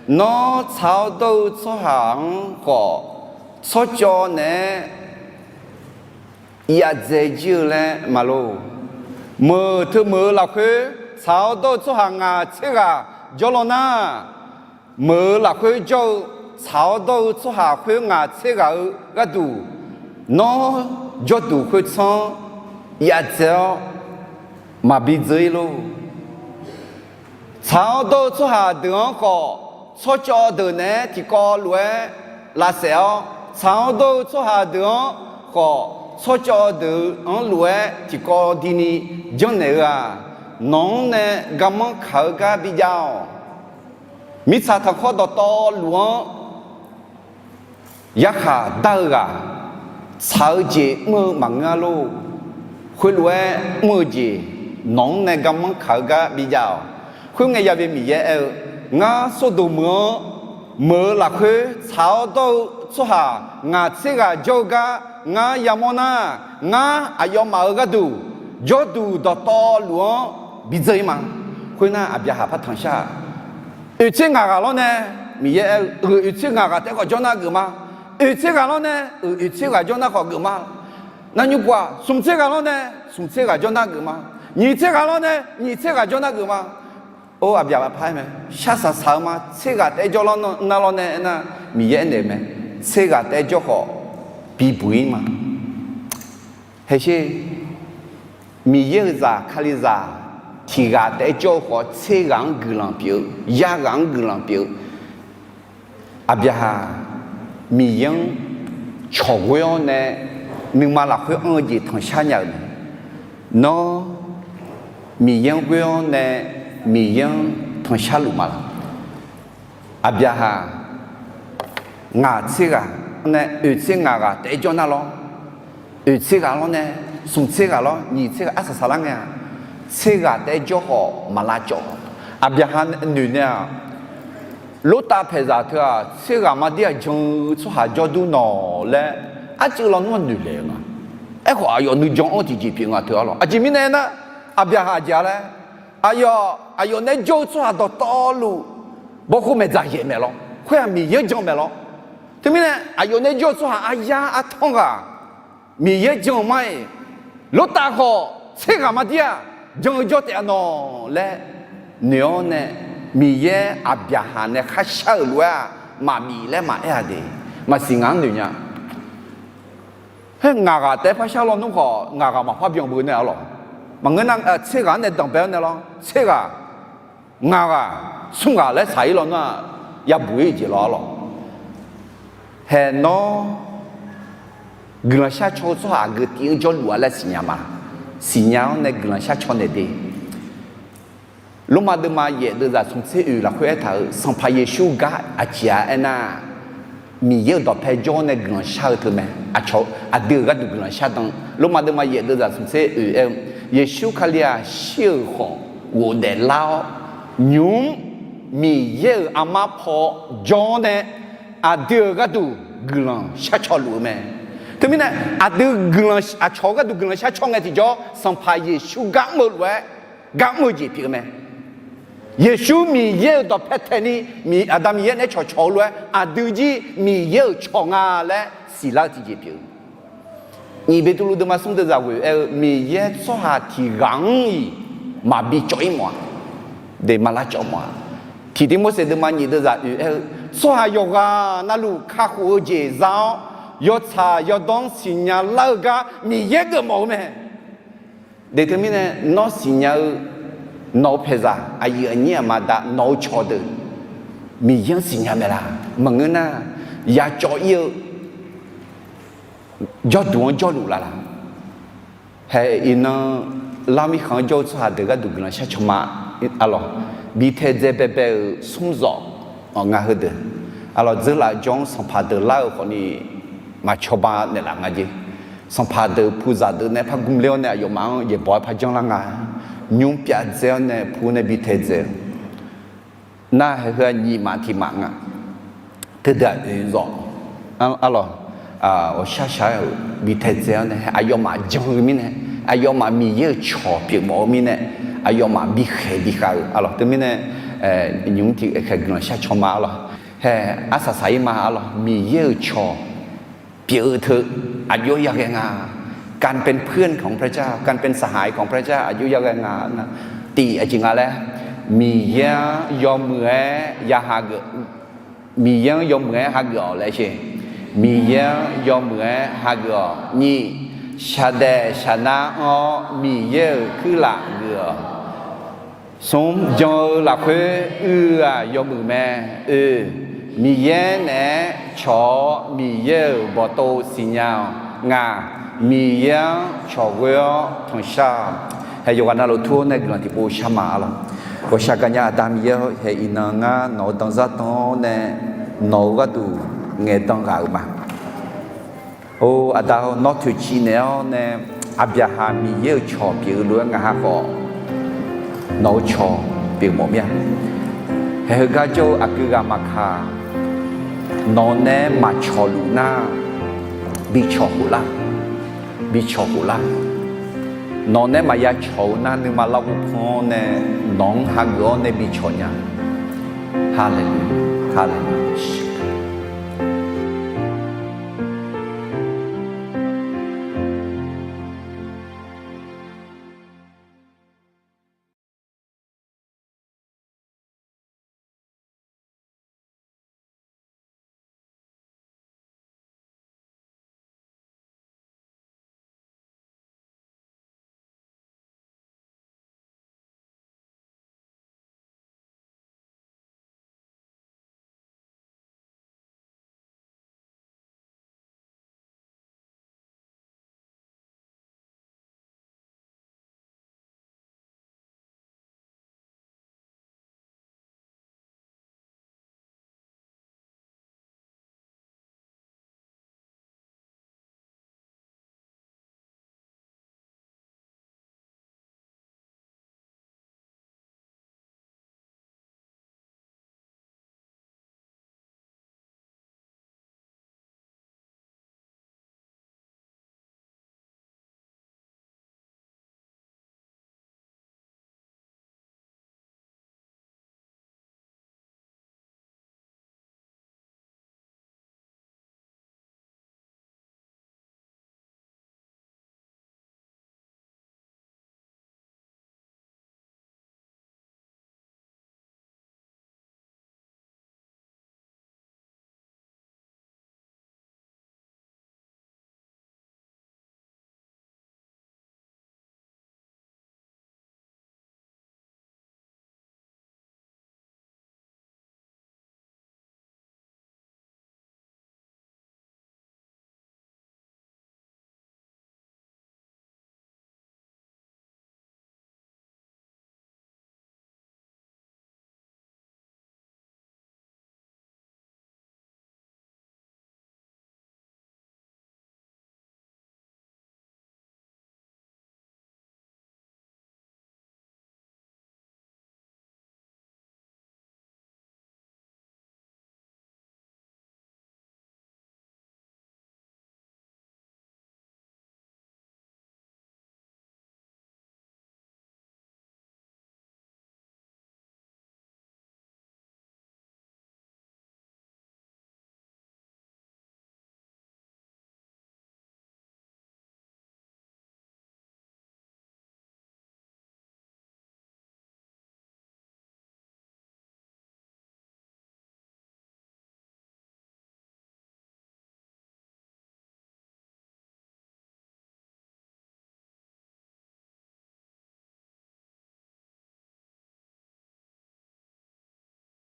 Nawr tsaq-awr dawr-eu tsawrhaq-anr khawf, tsawrcawv naeq-aer yadzae jir-eu laer maqlor. Meuq teu meuq-eu lafkhoer tsaq-awr dawr-eu tsawrhaq ngaq tser ghaq jawr law nar, meuq-eu lafkhoer jawr-eu tsaq-awr dawr-eu tsawrhaq khoer ngaq tser ghaq-eu gharduq, nawr jawrduq khoertsanr yadzae-awr maqbi dzeur-ir lor. Tsaq-awr dawr-eu tsawrhaq deuq-anr khawf, tsawrcawv deuq naeq-aer tiqkawv lof-aer lavsaef-awr, tsaq-awr dawr-eu tsawrhaq deuq-anr khawf, tsawrcawv deuq-anr lof-aer tiqkawv dini janrnaeq-eu-aq, nawq-anr nae garmanr kaq-eu gar bijav-awq. Mirtsaq tanqkhawr dawqtawvluf-anr yarkhaq dar-eu ghaq, tsaq-eu jeq mr-eu maqngeur-a lor. Khoerlof-aer mr-eu jeq nawq-anr nae garmanr kaq-eu gar bijav-awq. Khoerngae, yabe Miqyaer aer-eu, Ngar Sordoq meuq-anr meuq-eu lafkhoer tsaq-awr dawr-eu tsawrhaq ngaq tser ghaq jawr-eu gar ngar yamawr nar, ngar aqyawfmaf-euq gharduq jawrduq dawqtawvluf-anr bidzeur-ir ma. Khoernar, Aqbyaqhaq par tanqshar-aq, oeq tser ngaq ghaq lawr nae, Miqyaer aer-eu, oeq oeq tser ngaq ghaq taef-aer khawf jawr nar geuf ma. Oeq tser ghaq lawr nae, oeq oeq tser ghaq jawr nar khawf geuf ma. Nar nymr guv-aq, smq tser ghaq lawr nae, smq tser ghaq jawr nar geuf ma. Nyiq tser ghaq lawr nae, nyiq tser ghaq jawr nar geuf ma. Or, Aqbyaqhaq par-aer mae, shar saq saq-eu ma. Tser ghaq taef-aer jawr lar nar lawr nae aernar, Miqyaer aernaeq-eu mae, tser ghaq taef-aer jawr khawf bibuq-ir ma. Haeqsher, Miqyaer-euq zaq Kalizaq tiq ghaq taef-aer jawr-eu khawf, tser ghaq-anr guiqlanq pyeuf-eu, yar ghaq-anr guiqlanq pyeuf-eu. Aqbyaqhaq Miqyaer-anr cawqghoe-awr nae nuima lafkhoer anr-eu jeq tanqshar nya-euq mae. Nawr Miqyaer-anr ghoe-awr nae Miqyaer-anr tanqshar luf ma laq? Aqbyaqhaq ngaq tser ghaq nae oeq tser ngaq ghaq taef-aer jawr nar lawr, oeq tser ghaq lawr nae, smq tser ghaq lawr, nyiq tser ghaq arsaq saqlar ngae-aq, tser ghaq taef-aer jawr khawf maq lavcawv. Aqbyaqhaq noeq nae-aq, Lortav paeqzaq teu-aq, tser ghaq maqdir-aq jan-eu tsawrhaq jawr dur nawq laer arcuiv lawnmr-anr noeq laeq-eu nga. Aerkhawf, aqyawf nuijan-anr tiqjeq pyeuf nga teu-a lawq. Aqjeq mirnae aernar, Aqbyaqhaq aqjeq-a laer, aqyawf, aqyawf nae jawr-eu tsawrhaq dawqtawvluf, bawkhov maeqdzaq yaeq maeq lawr, khoer-aq Miqyaer jan maeq lawr. Teumirnae aqyawf nae jawr-eu tsawrhaq aryar artanr ghaq Miqyaer jan-eu ma-iq, Lortav khawf tser ghaq maqdir-aq jan-eu jawr taef-a nawq laer noeq-awr nae, Miqyaer Aqbyaqhaq nae kharshar-euq lof-aer-aq maqbif laer maqaer-a de. Maqsiq ngaq-anr noeq nya. Haer ngaq ghaq taef-aer par shar lawnmr khawf, ngaq ghaq maqpar byan beu nae-a lawq. Maqngeur nar, tser ghaq-anr nae danqbae-awr nae lawr, tser ghaq, ngaq ghaq, smr ghaq laer saq-ir lawnmr-aq, yabuq-ir jeq lawr-a lawq. Haeq nawr guiqlanq shar caw-eu tsawrhaq aqgeu tiv-anr jawrluf-a laer siqnya ma. Siqnya-awr nae guiqlanq shar caw naeq de. Lormav deuvma yaef deuvzaq smqtser oeq lafkhoer aertaq-euq Sanqpaq Yeqsur gar aqjeq-a aernar, Miqyaer-euq dawqpae jawr-awr nae guiqlanq shar-eu teu mae. Aqcawq aqdui-euq gharduq guiqlanq shar dan. Lormav deuvma yaef deuvzaq smqtser oeq aer-eu, Yeqsur Kali-aq shir-euq khawf ghofdaef lar-awr, nymq-mr Miqyaer-euq armar paw jawr-awr nae aqdui-euq gharduq guiqlanq shar caw luf-eu mae. Teumirnae aqdui guiqlanq aqcawq-eu gharduq guiqlanq shar caw ngae tiqjawr Sanqpaq Yeqsur gar mr-eu lof-aer gar mr-eu jeq pyeuf-eu mae. Yeqsur Miqyaer-euq dawqpae taeqni, Aqda Miqyaer naeq-aer cawqcawq-eu lof-aer aqdui jir Miqyaer-euq cawq nga laer siqlar-eu tiqjeq pyeuf-eu. Nyiq Beqtuvluv deuvma smr deuvzaq ghoeq aer-eu, Miqyaer tsawrhaq tiq ghaq-anr-iq maqbi cawv-ir mawf-a. De maqlar cawv mawf-a. Tiq Tiqmorseq deuvma nyiq deuvzaq oeq aer-eu, tsawrhaq yawqghaq navluf kakhof-eu jeq za-awr, yawtsaq yawdawr-anr siqnya lar-eu gar Miqyaer geufmawf-eu mae. De teumirnae nawr siqnya-eu nawq-eu paeqzaq aqyuif aqnyir aqma aqda nawq-eu cawqdeuq Miqyaer-anr siqnya mae laq? Maqngeur nar, yacawv-ir-eu jawrduq-anr jawrluf laf laf? Hae iqnan lar mirkhanq-anr jawr-eu tsawrhaq deuq gharduq guiqlanq shar caw ma. Arlawq, bi taedzae baebae-euq smr zawq, ngaq heudeuq, arlawq, dzeurlaf jawr-anr sanqpaq deuq lar-euq khawfni maqcawba naeqlaf nga jeq. Sanqpaq deuq puqzaq deuq nae par gmq ler-awr nae aqyawfmaf-anr yaeqbawq-aer par janrlar nga. Nymr pyav dzae-awr nae pu nae bi taedzae-eu nar, hae heu-aq nyiq maf tiq maf nga. Teudeuq-aq oeq zawq, arlawq, ghawqshaq shaq-aer-euq bi taedzae-awr nae aqyawfmaf jan-eu mirnae, aqyawfmaf Miqyaer-euq cawq pyeufmawf-eu mirnae, aqyawfmaf bikhaeq bikhav-euq arlawq. Teumirnae nymq-mr tiq khaeq guiqlanq shar caw ma arlawq. Hae arsaq saq-ir ma arlawq, Miqyaer-euq cawq pyeuf-eu teu aqjox yaghae nga. การเป็นเพื่อนของพระเจ้า การเป็นสหายของพระเจ้า aqjox yaghae nga. Tiq aqjeq nga laer, Miqyaer-anr yawmuiq-aer ya hageuf, Miqyaer-anr yawmuiq-aer hageuf-awq laer sher. Miqyaer-anr yawmuiq-aer hageuf-awq. Nyiq, shaqdaef shaqnar anr-awr Miqyaer-euq kuirlaf geuf-awq. Smr, jan-eu lafkhoer uir-eu-aq yawmuiq mae. Oe, Miqyaer naeq-aer cawq-awr Miqyaer-euq bawqtov siqnya-awq. Ngaq, Miqyaer-anr cawq ghoe-awr tanqshar-awq. Hae yawqghaq navluf tur-awr nae guiqlanq tiqpov shar ma arlawq. Ghawqshaq gaqnya Aqda Miqyaer-awr, hae iqnan ngar nawq-eu danzar dan-awr nae nawq-eu gharduq ngaeqdan ghaq-euq ma. Or Aqda-awr, nawr toeqciv naeq-awr nae Aqbyaqhaq Miqyaer-euq cawq pyeuf-eu lof-aer ngaq ha khawf nawq-eu cawq pyeuf mawf mir-a. Hae heugar jawr-eu aqgeu ghaq maqkaq, nawq nae maqcawq luf nar, bi cawq khof lar, bi cawq khof lar. Nawq nae maqya cawq-eu nar, nuima larghov pan-awr nae nawq-anr hageuf-awr nae bi cawq nya. Haleluya, haleluya.